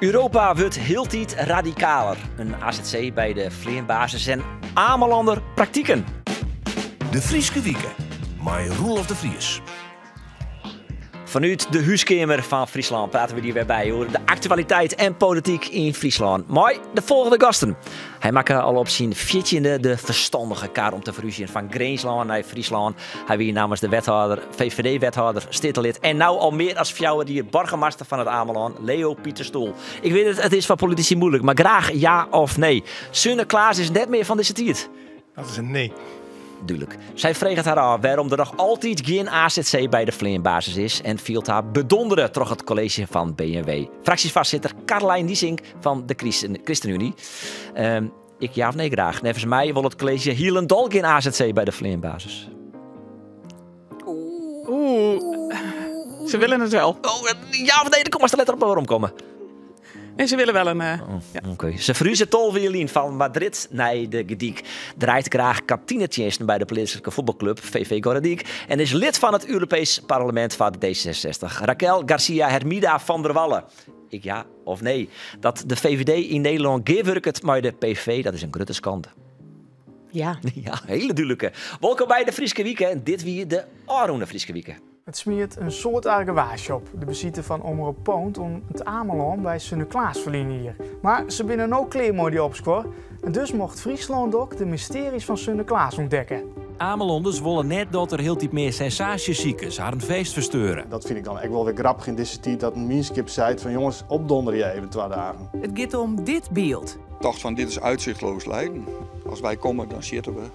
Europa wurdt hieltyd radikaler. In azc by de fleanbasis en Amelander praktiken. De Fryske Wike mei Roelof de Vries. Fanút de húskeamer fan Fryslân prate we dy wer by oer de aktualiteit en polityk yn Fryslân. Mei de folgjende gasten. Hy makke al op syn fjirtjinde de ferstannige kar om te ferhúzjen fan Grinslân nei Fryslân. Hy wie nammens de wethâlder, VVD-wethâlder, steatelid en no al mear as 4 jier boargemaster fan It Amelân, Leo Pieter Stoel. Ik wit it, it is foar politisy muoilik, mar graach ja of nee. Sunneklaas is net mear fan dizze tiid. Dat is in nee. Dúdlik. Sy freget har ôf wêrom der noch altyd gjin azc by de fleanbasis is en fielt har bedondere troch it kolleezje fan B en W. Fraksjefoarsitter Carlijn Niesink fan de ChristenUnie. Ik ja of nee graach. Neffens my wol it kolleezje hielendal gjin azc by de fleanbasis. Oeh. Ze willen het wel. Oh, ja of nee, dêr kom ik letter op weromkomme. Nee, ze willen wel een. Oh, ja. Oké. Se ferhuze 12 jier lyn fan Madrid nei De Gordyk. Draait graach kantinetsjinsten by de pleatslike fuotbalklup VV Gorredyk en is lid fan it Europeesk Parlemint foar de D66. Raquel Garcia Hermida van der Walle. Ik ja of nee. Dat de VVD yn Nederlân gearwurket mei de PVV, dat is in grutte skande. Ja. Ja, hiele dúdlike. Wolkom by de Fryske Wike en dit wie de ôfrûne Fryske Wike. It smiet in soad argewaasje op, de besite fan Omrop Poont oan It Amelân by Sunneklaas ferline jier. Mar se binne no klear mei dy opskuor en dus mocht Fryslân Dok de mystearjes fan Sunneklaas ûntdekke. Amelanders wolle net dat der hieltyd mear sensaasjesikers harren feest fersteure. Dat fyn ik dan ek wol wer grappich yn dizze tiid dat in mienskip seit fan jonges opdonderje even 2 dagen. It giet om dit byld. Tocht fan dit is uitzichtloos lijden. As wy komme dan sjitte we.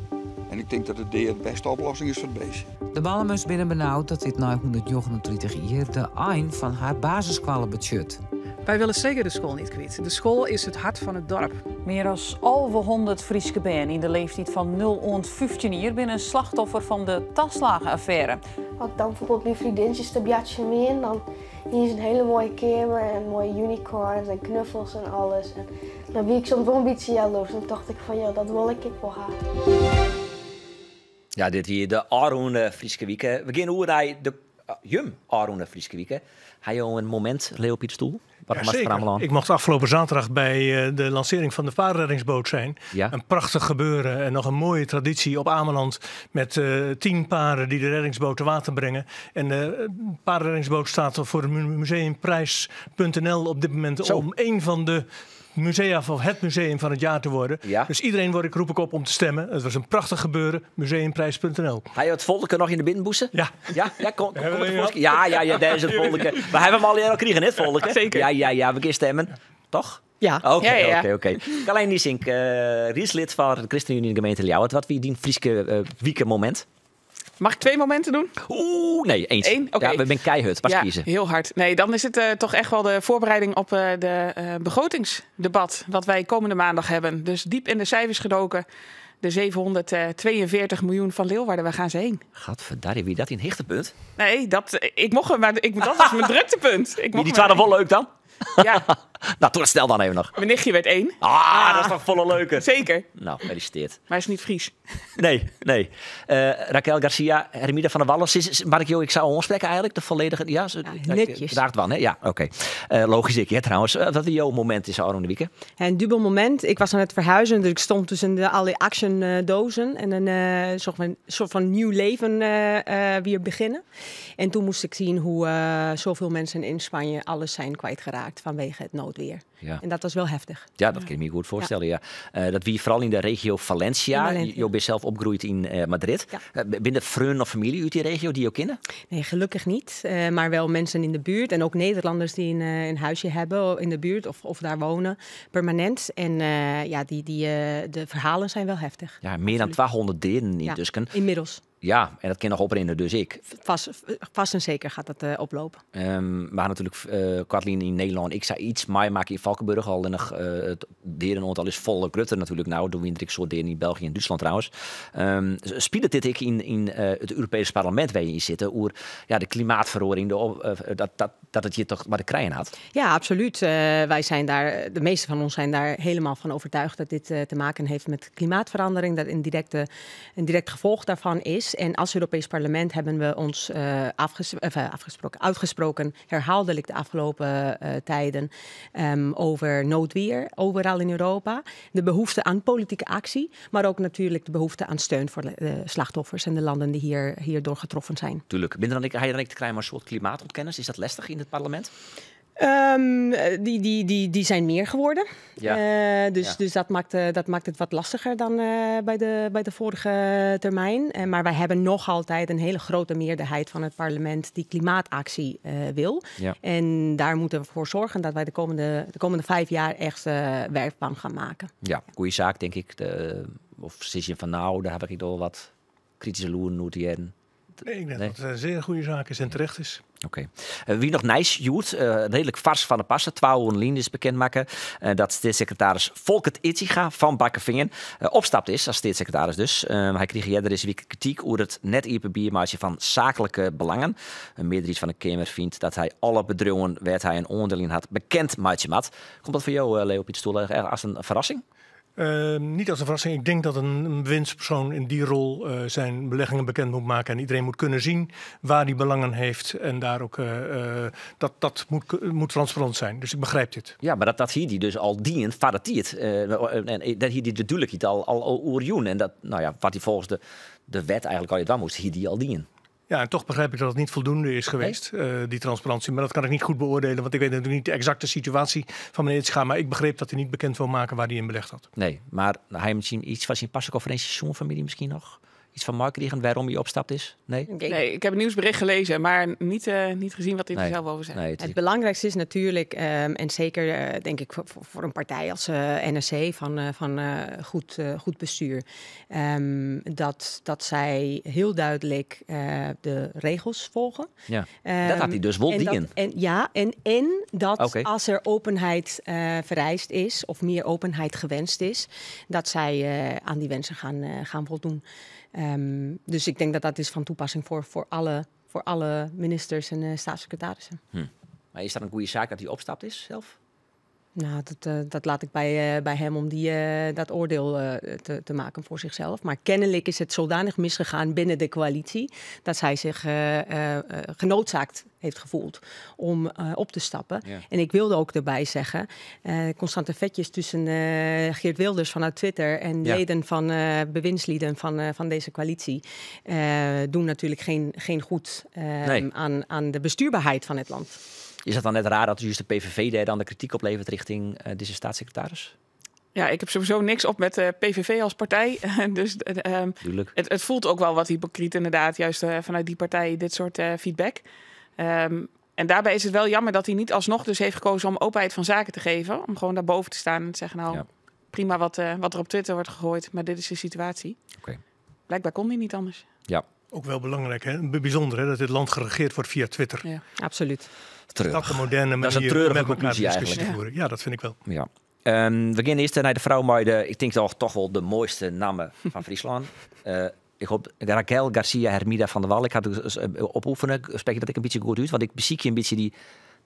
En ik tink dat de dea de bêste oplossing is foar it beestje. De Ballumers binne benaud dat dit nei 139 jier de ein fan har basisskoalle betsjut. Wij willen zeker de school niet kwyt. De school is het hart van het dorp. Mear as 1100 Fryske bern yn de leeftiid fan 0 oant 15 jier binne slachtoffer fan de taslagenaffêre. As ik dan bijvoorbeeld myn freondintsjes te boartsjen wie, dan hiene se in hiele moaie keamer en moaie unicorns en knuffels en alles. En dan wie ik soms wol in bytsje jaloers en tocht ik fan ja, dat wol ik ek wol ha. Ja, dit wie de ôfrûne Fryske Wike. We gean oer nei de jim ôfrûne Fryske Wike. Ha jo in momint, Leo Pieter Stoel? Ja, zeker. Ik mocht afgelopen zaterdag bij de lancering van de paardenreddingsboot zijn. Een prachtig gebeuren en nog een mooie traditie op Ameland met 10 paren die de reddingsboot te water brengen. En de paardenreddingsboot staat voor de museumprijs.nl op dit moment om een van de musea of het museum van het jaar te worden. Dus iedereen roep ik op om te stemmen. Het was een prachtig gebeuren. Museumprijs.nl. Ga je het folderke noch yn de binnenbûse? Ja. Ja, ja, kom, Hebben kom we het die voor- Ja, ja, ja, daar is het folderke. We hebben hem al eerder gekregen, het folderke. Zeker. Ja, ja, ja, we gaan stemmen. Toch? Ja. Oké, Ja, ja, ja. oké, oké. Carlijn Niesink, riedslid van de ChristenUnie in de gemeente Ljouwert. Wat wie dyn Fryske wike momint? Mag ik 2 momenten doen? Oeh, nee, eens. Eén? Oké. Ja, we zijn keihard. Pas Ja, kiezen. heel hard. Nee, dan is het toch echt wel de voorbereiding op de begrotingsdebat wat wij komende maandag hebben. Dus diep in de cijfers gedoken. De 742 miljoen van Leeuwarden, waar gaan ze heen? Gadverdarrie, wie dat in hichtepunt? Nee, dat, ik mocht hem, maar ik, dat was mijn druktepunt. Ik Wie mocht die hem tweede maar wel leuk dan? Ja. Nou, doe dat snel dan even nog. Mijn nichtje werd 1. Ah, dat is toch volle leuker. Zeker. Nou, gefeliciteerd. Maar hij is niet Fries. Nee, nee. Raquel Garcia, Hermida van der Wallen. Mag ik jou, ik zou ons spreken eigenlijk, de volledige... Ja, ze, Ja, netjes. Draagt wel, hè? Ja, oké. Logisch ik, hè, trouwens. Wat is jouw moment is, Arno de Wieke? Een dubbel moment. Ik was aan het verhuizen, dus ik stond tussen de alle Action dozen en een soort van nieuw leven weer beginnen. En toen moest ik zien hoe zoveel mensen in Spanje alles zijn kwijtgeraakt vanwege het noodweer. En dat was wel heftig. Ja, dat kan ik me goed voorstellen, ja. Dat wie vooral in de regio Valencia. In Valencia. Je bent zelf opgegroeid in Madrid. Binnen vrienden of familie uit die regio die je kennen? Nee, gelukkig niet. Maar wel mensen in de buurt en ook Nederlanders die een huisje hebben in de buurt of daar wonen, permanent. En ja, de verhalen zijn wel heftig. Ja, meer dan Absoluut. 200 dieren Ja, intussen. inmiddels. Ja, en dat kan nog oprinnen, dus ik. Vast en zeker gaat dat oplopen. Maar natuurlijk Kathleen in Nederland, ik zei iets, maar maak in Valkenburg al en nog het dierenoortal is volle grutter natuurlijk. Nou, doen we een soort dieren in België en Duitsland trouwens. Speelt dit ik in het Europees Parlement waar je in zit, oer, ja, de klimaatverandering, dat het je toch maar de krijen had? Ja, absoluut. Wij zijn daar, de meeste van ons zijn daar helemaal van overtuigd dat dit te maken heeft met klimaatverandering, dat een direct gevolg daarvan is. is. En als Europees Parlement hebben we ons afgesproken, uitgesproken herhaaldelijk de afgelopen tijden over noodweer overal in Europa. De behoefte aan politieke actie, maar ook natuurlijk de behoefte aan steun voor de slachtoffers en de landen die hierdoor getroffen zijn. Tuurlijk. Minder dan ik, hij dan ik te krijgen maar een soort klimaatontkenners. Is dat lastig in het parlement? Die zijn meer geworden. Dus dat maakt het wat lastiger dan bij de vorige termijn. Maar wij hebben nog altijd een hele grote meerderheid van het parlement die klimaatactie wil. En daar moeten we voor zorgen dat wij de komende 5 jaar echt werk van gaan maken. Ja, goede zaak, denk ik. Of je van nou, daar heb ik al wat kritische loeren oer te hearren. Nee, ik denk dat het een zeer goede zaak is en terecht is. Oké. Wie noch nijs hjoed, reedlik fers fan de parse, 12 lyn is bekend makke, dat steatssecretaris Folkert Idsinga fan Bakkefean opstapt is, as steatssecretaris dus. Hy krige earder dizze wike krityk oer it net iepenbier meitsjen fan saaklike belangen. In mearderheid fan de Keamer fynt dat hy alle bedriuwen wêr't hy in oandiel yn hat bekend meitsje moat. Komt dat foar jo, Leo Pieter Stoel, as in ferrassing? Niet als een verrassing. Ik denk dat een bewindspersoon in die rol zijn beleggingen bekend moet maken. En iedereen moet kunnen zien waar hij belangen heeft. En daar ook, dat moet transparant zijn. Dus ik begrijp dit. Ja, mar dat hie dy dus al dien foar de tiid. En dat hie dy de dúdlikheid al oerjûn. En dat, nou ja, wat hy folgens de wet eigentlik al dwaan moast, hie dy al dien. Ja, en toch begrijp ik dat het niet voldoende is geweest, die transparantie. Maar dat kan ik niet goed beoordelen, want ik weet natuurlijk niet de exacte situatie van meneer Idsinga. Maar ik begreep dat hij niet bekend wil maken waar hij in belegd had. Nee, mar hy miskien yts fan syn parsekonferinsje familie miskien noch? Yts fan meikrigen wêrom't hy opstapt is? Nee? Nee, ik heb het nieuwsbericht gelezen, maar niet gezien wat hij er zelf over zei. Nee, het Het belangrijkste is natuurlijk, en zeker denk ik voor een partij als NSC van goed bestuur, dat zij heel duidelijk de regels volgen. Ja, dat hat hy dus wol dien. En, ja, en dat als er openheid vereist is, of meer openheid gewenst is, dat zij aan die wensen gaan voldoen. Dus ik denk dat dat is van toepassing voor alle ministers en staatssecretarissen. Mar is dat in goede saak dat hy opstapt is sels? Nou, dat laat ik bij hem om dat oordeel te maken voor zichzelf. Maar kennelijk is het zodanig misgegaan binnen de coalitie dat zij zich genoodzaakt heeft gevoeld om op te stappen. En ik wilde ook erbij zeggen, constante fetjes tussen Geert Wilders vanuit Twitter en leden van bewindslieden van deze coalitie doen natuurlijk geen goed Nee. aan de bestuurbaarheid van het land. Is dat dan net raar dat juist de PVV dêr dan de krityk op leveret rjochting dizze steatssecretaris? Ja, ik heb sowieso niks op met de PVV als partij. Dus Tuurlijk. het voelt ook wel wat hypocriet inderdaad, juist vanuit die partij dit soort feedback. En daarbij is het wel jammer dat hij niet alsnog dus heeft gekozen om openheid van zaken te geven. Om gewoon daarboven te staan en te zeggen, nou, prima wat er op Twitter wordt gegooid, maar dit is de situatie. Blijkbaar kon hij niet anders. Ook wel belangrijk, hè? Bijzonder hè, dat dit land geregeerd wordt via Twitter. Ja. Absoluut. Treurig. Dat de moderne Dat is een manier om treurige met elkaar conclusie discussie te eigenlijk. voeren. Ja, dat vind ik wel. Ja. We gean earst nei de frou mei de, ik tink toch wol de moaiste namme fan Fryslân. Ik hoopje Raquel Garcia Hermida van der Wal. Ik ha it dus opoefene. Sprek ik dat ek in bytsje goed út? Want ik besykje in bytsje dy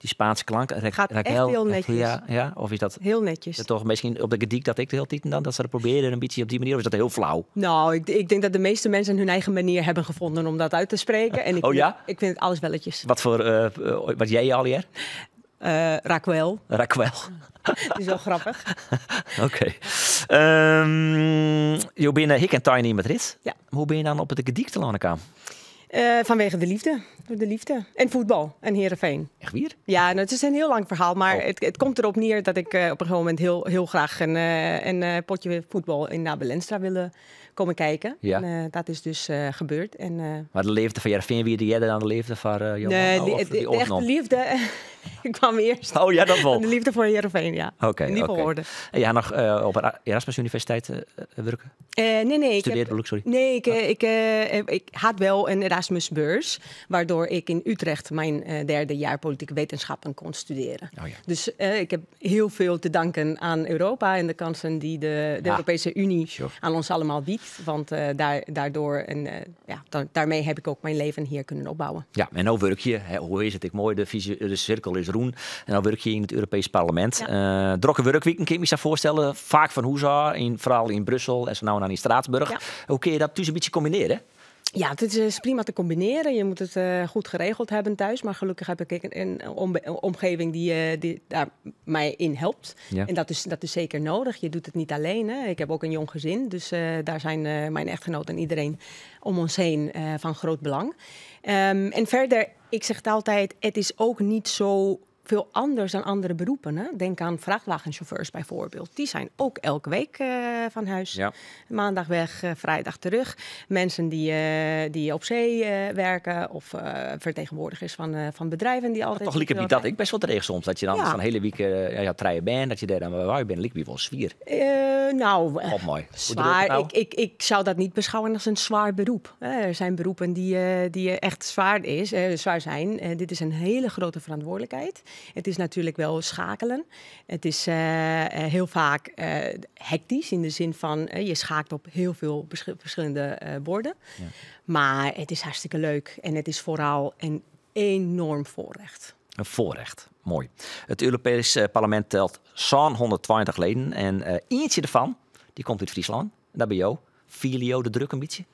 Spaanske klank. Gaat echt Raquel heel netjes. Garcia, ja? Of is dat Heel netjes. Dat toch miskien op de gediek dat ik de hiele tiid dan, dat se dat probearje in bytsje op dy manier, of is dat hiel flau? Nou, ik denk dat de meeste mensen hun eigen manier hebben gevonden om dat uit te spreken. En ik Oh vind, ja? ik vind het alles welletjes. Wat voor, wat jij al hier? Raquel. Raquel. Dat is wel grappig. Oké. Jo binne hikke en tein yn Madrid. Ja. Hoe binne jo dan op de Gediek telâne kaam? Vanwege de liefde. Door de liefde. En voetbal. En Heerenveen. Echt wier? Ja, nou, het is een heel lang verhaal. Maar het komt erop neer dat ik op een gegeven moment heel, heel graag een potje voetbal in Abe Lenstra wilde komen kijken. Ja. En dat is dus gebeurd. En, Mar de leafde fan Hearrenfean wie earder dan de leafde fan Johan? Nee, Oh, of die de echte oorlog? liefde ik kwam eerst. Oh ja, dat wel. De liefde voor Heerenveen, ja. Oké, In die oké. volgorde. En jij noch op de Erasmus Universiteit wurke? Nee. Ik Studeert, heb, bedoel ik, sorry. Nee, ik had wel een Erasmusbeurs, waardoor ik in Utrecht mijn derde jaar politieke wetenschappen kon studeren. Oh ja. Dus ik heb heel veel te danken aan Europa en de kansen die de Europese Unie aan ons allemaal biedt. Want daardoor en, ja, daarmee heb ik ook mijn leven hier kunnen opbouwen. Ja, en no wurkje je, hè, hoe is it ek moai, de sirkel is rûn. En no wurkje je yn it Europees Parlemint. Ja. Drokke wurkwiken, kin ik my sa foarstelle. Faak fan hûs ôf, foaral yn Brussel en sa no en dan yn Straatsburg. Ja. Hoe kinne je dat thús in bytsje kombinearje? Ja, het is prima te combineren. Je moet het goed geregeld hebben thuis. Maar gelukkig heb ik een omgeving die daar mij in helpt. Ja. En dat is zeker nodig. Je doet het niet alleen. Hè. Ik heb ook een jong gezin. Dus daar zijn mijn echtgenoot en iedereen om ons heen van groot belang. En verder, ik zeg het altijd, het is ook niet zo veel anders dan andere beroepen. Hè? Denk aan vrachtwagenchauffeurs bijvoorbeeld. Die zijn ook elke week van huis. Ja. Maandag weg, vrijdag terug. Mensen die op zee werken of vertegenwoordigers van bedrijven die altijd... Maar toch liep ik dat ik best wel terecht soms. Dat je dan zo'n hele week treien bent, dat je daar dan waar je bent, liep wel zwier. Nou, oh, mooi. Zwaar. Nou? Ik zou dat niet beschouwen als een zwaar beroep. Er zijn beroepen die echt zwaar zijn. Dit is een hele grote verantwoordelijkheid. Het is natuurlijk wel schakelen. Het is heel vaak hectisch in de zin van je schaakt op heel veel verschillende borden. Ja. Maar het is hartstikke leuk en het is vooral een enorm voorrecht. Een voorrecht, mooi. Het Europees Parlement telt zo'n 120 leden en eentje ervan, die komt uit Friesland. Daar ben jou. Viel de druk een beetje?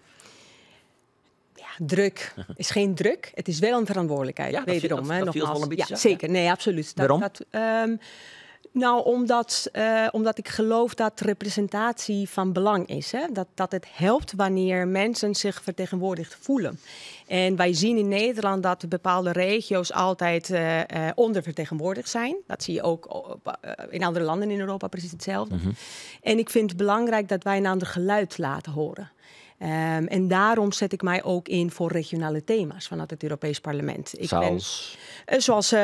Ja, druk is geen druk. Het is wel een verantwoordelijkheid. Ja, wederom, dat viel wel een beetje. Ja, zeker. Nee, absoluut. Waarom? Nou, omdat ik geloof dat representatie van belang is. Hè? Dat het helpt wanneer mensen zich vertegenwoordigd voelen. En wij zien in Nederland dat bepaalde regio's altijd ondervertegenwoordigd zijn. Dat zie je ook in andere landen in Europa precies hetzelfde. Mm-hmm. En ik vind het belangrijk dat wij een ander geluid laten horen. En daarom zet ik mij ook in voor regionale thema's vanuit het Europees Parlement. Ik zoals? Ben, zoals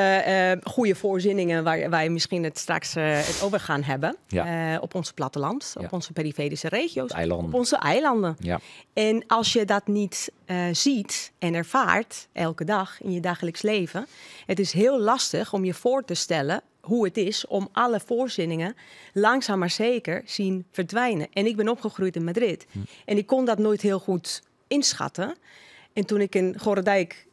goede voorzieningen waar wij misschien het straks het over gaan hebben. Ja. Op ons platteland, op onze periferische regio's, op onze eilanden. Ja. En als je dat niet ziet en ervaart elke dag in je dagelijks leven, het is heel lastig om je voor te stellen hoe het is om alle voorzieningen langzaam maar zeker zien verdwijnen. En ik ben opgegroeid in Madrid. En ik kon dat nooit heel goed inschatten. En toen ik in Gorredijk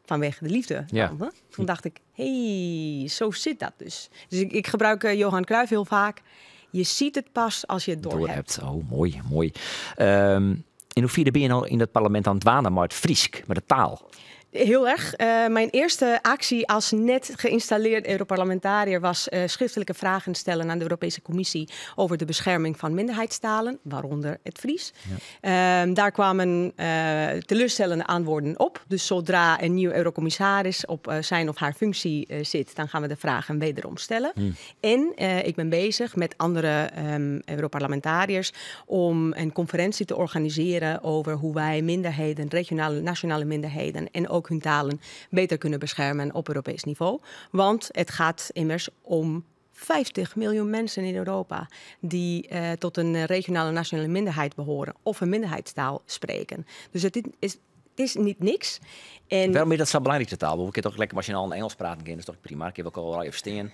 vanwege de liefde landde, toen dacht ik, hey, zo zit dat dus. Dus ik gebruik Johan Cruijff heel vaak. Je ziet het pas als je het doorhebt. Oh, mooi, mooi. In hoeverre ben je nou in het parlement aan het wanen, maar het Friesk, maar de taal? Heel erg. Mijn eerste actie als net geïnstalleerd Europarlementariër was schriftelijke vragen stellen aan de Europese Commissie over de bescherming van minderheidstalen, waaronder het Fries. Ja. Daar kwamen teleurstellende antwoorden op. Dus zodra een nieuw eurocommissaris op zijn of haar functie zit, dan gaan we de vragen wederom stellen. En ik ben bezig met andere Europarlementariërs om een conferentie te organiseren over hoe wij minderheden, regionale, nationale minderheden en ook hun talen beter kunnen beschermen op Europees niveau. Want het gaat immers om 50 miljoen mensen in Europa die tot een regionale nationale minderheid behoren of een minderheidstaal spreken. Dus het is niet niks. En waarom is dat zo belangrijk, de taal? We kunnen toch lekker machinaal in Engels praten, dat is toch prima? Ik heb ook al even staan.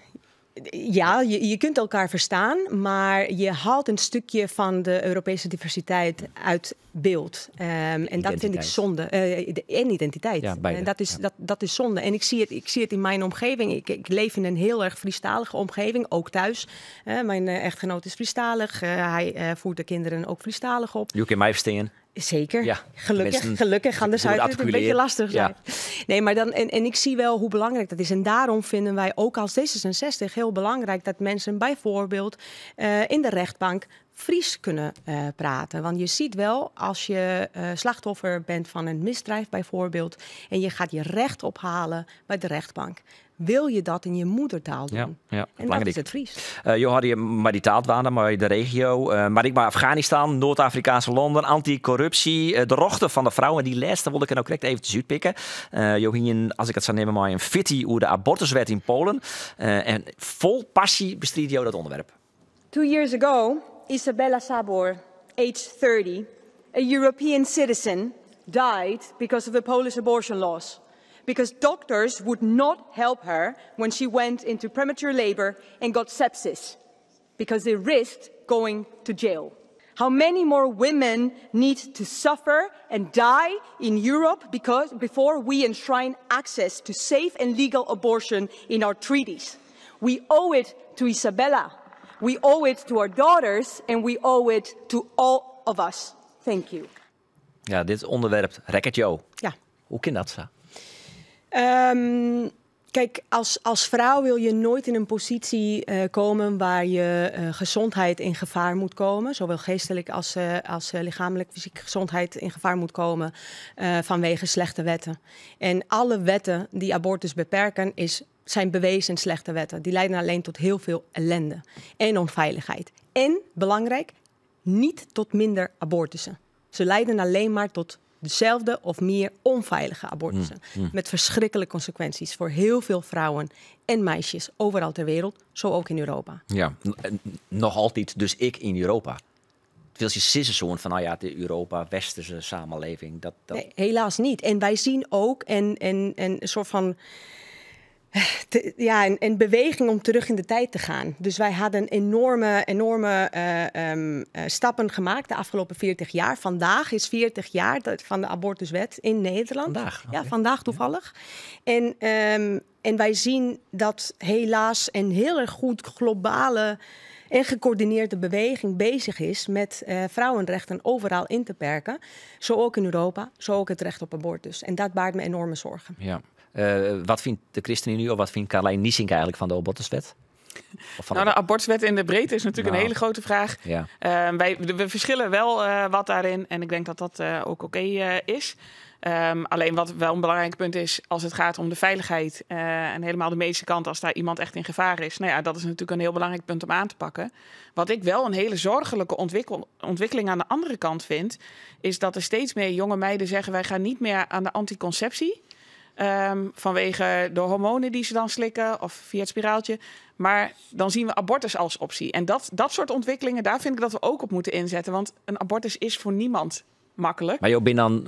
Ja, je kunt elkaar verstaan, maar je haalt een stukje van de Europese diversiteit uit beeld. En dat vind ik zonde. En identiteit. Ja, beide. En dat is, dat is zonde. En ik zie het in mijn omgeving. Ik leef in een heel erg Friestalige omgeving, ook thuis. Mijn echtgenoot is Friestalig. Hij voert de kinderen ook Friestalig op. Je kunt mij verstaan. Zeker. Ja, gelukkig, anders zou het een beetje lastig zijn. Ja. Nee, maar dan, en ik zie wel hoe belangrijk dat is. En daarom vinden wij ook als D66 heel belangrijk dat mensen bijvoorbeeld in de rechtbank Fries kunnen praten. Want je ziet wel, als je slachtoffer bent van een misdrijf bijvoorbeeld, en je gaat je recht ophalen bij de rechtbank, wil je dat in je moedertaal doen? Ja, en dat is het Fries. Jo, had je maar die taaltwanen, maar de regio, maar ik maar Afghanistan, Noord-Afrikaanse landen, anticorruptie, de rochten van de vrouwen. Die laatste wilde ik er nou correct even uitpikken. Jo, hier, als ik het zou nemen, maar een fitty over de abortuswet in Polen. En vol passie bestrijdt Jo dat onderwerp. 2 years ago, Isabella Sabor, age 30, a European citizen, died because of the Polish abortion laws. Because doctors would not help her when she went into premature labor and got sepsis, because they risked going to jail. How many more women need to suffer and die in Europe before we enshrine access to safe and legal abortion in our treaties? We owe it to Isabella, we owe it to our daughters, and we owe it to all of us. Thank you. Ja, dit ûnderwerp rekket jo. Ja. Hoe kin dat sa? Kijk, als vrouw wil je nooit in een positie komen waar je gezondheid in gevaar moet komen. Zowel geestelijk als lichamelijk, fysieke gezondheid in gevaar moet komen vanwege slechte wetten. En alle wetten die abortus beperken zijn bewezen slechte wetten. Die leiden alleen tot heel veel ellende en onveiligheid. En, belangrijk, niet tot minder abortussen. Ze leiden alleen maar tot dezelfde of meer onveilige abortussen. Met verschrikkelijke consequenties voor heel veel vrouwen en meisjes overal ter wereld, zo ook in Europa. Ja, noch altyd dus ek yn Europa. Wil je sizze zo'n van, nou ja, de Europa, westerse samenleving. Dat Nee, helaas niet. En wij zien ook een soort van ja, een beweging om terug in de tijd te gaan. Dus wij hadden enorme, enorme stappen gemaakt de afgelopen 40 jaar. Vandaag is 40 jaar van de abortuswet in Nederland. Vandaag? Ja, vandaag toevallig. En wij zien dat helaas een heel erg goed globale en gecoördineerde beweging bezig is met vrouwenrechten overal in te perken. Zo ook in Europa, zo ook het recht op abortus. En dat baart me enorme zorgen. Ja. Wat vindt de ChristenUnie of wat vindt Carlijn Niesink eigenlijk van de abortuswet? Of van Nou, de abortuswet in de breedte is natuurlijk een hele grote vraag. We verschillen wel wat daarin en ik denk dat dat ook oké is. Alleen wat wel een belangrijk punt is als het gaat om de veiligheid en helemaal de medische kant, als daar iemand echt in gevaar is. Nou ja, dat is natuurlijk een heel belangrijk punt om aan te pakken. Wat ik wel een hele zorgelijke ontwikkeling aan de andere kant vind, is dat er steeds meer jonge meiden zeggen: wij gaan niet meer aan de anticonceptie. Vanwege de hormonen die ze dan slikken of via het spiraaltje. Maar dan zien we abortus als optie. En dat soort ontwikkelingen, daar vind ik dat we ook op moeten inzetten. Want een abortus is voor niemand makkelijk. Maar je bent dan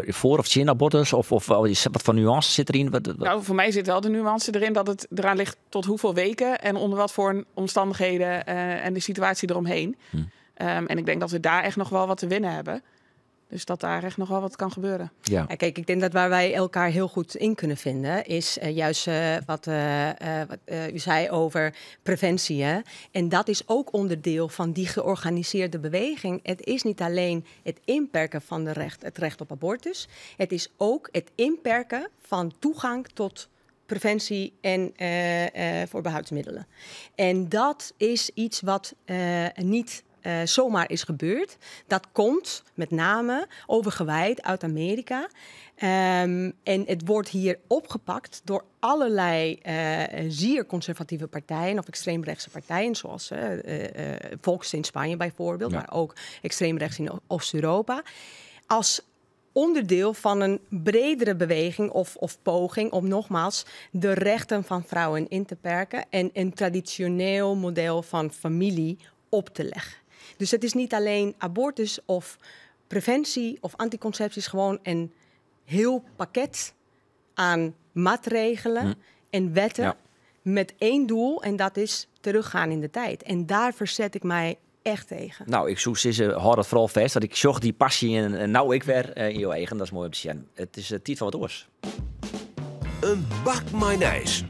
voor of tsjin abortus? Of wat voor nuance zit erin? Wat? Nou, voor mij zit wel de nuance erin dat het eraan ligt tot hoeveel weken en onder wat voor omstandigheden en de situatie eromheen. En ik denk dat we daar echt nog wel wat te winnen hebben. Dus dat daar echt nog wel wat kan gebeuren. Ja, kijk, ik denk dat waar wij elkaar heel goed in kunnen vinden, is juist wat u zei over preventie. Hè? En dat is ook onderdeel van die georganiseerde beweging. Het is niet alleen het inperken van het recht op abortus. Het is ook het inperken van toegang tot preventie en voorbehoedsmiddelen. En dat is iets wat niet zomaar is gebeurd. Dat komt met name overgewaaid uit Amerika. En het wordt hier opgepakt door allerlei zeer conservatieve partijen of extreemrechtse partijen, zoals Vox in Spanje bijvoorbeeld, maar ook extreemrechts in Oost-Europa. Als onderdeel van een bredere beweging of poging om nogmaals de rechten van vrouwen in te perken en een traditioneel model van familie op te leggen. Dus het is niet alleen abortus of preventie of anticonceptie, het is gewoon een heel pakket aan maatregelen en wetten met één doel en dat is teruggaan in de tijd. En daar verzet ik mij echt tegen. Nou, ik soe sizze, hâld dat foaral fêst, want ik sjoch dy passy en nou ek wer yn jo eagen. Dat is moai om te sjen. It is tiid foar wat oars. In bak mei nijs.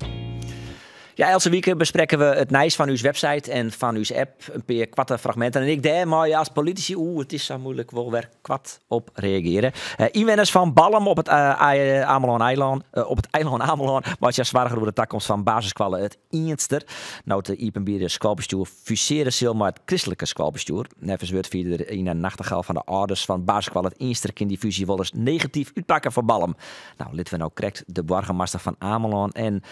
Ja, elke wike besprekke we it nijs fan ús website en fan ús app. In pear koarte fragminten. En ek dêr meie je as politisy, oeh, it is sa muoilik, wol wer koart op reagearje. Ynwenners fan Ballum op it Amelân-eilân, op it eilân Amelân, meitsje har soargen oer de takomst fan basisskoalle It Ienster. No't it iepenbiere skoalbestjoer fusearje sil mei it kristlike skoalbestjoer. Neffens wurdfierder Ina Nachtegaal fan de âlders fan basisskoalle It Ienster kin dy fúzje wolris negatyf útpakke foar Ballum. Nou, litte we no krekt de boargemaster fan Amelân en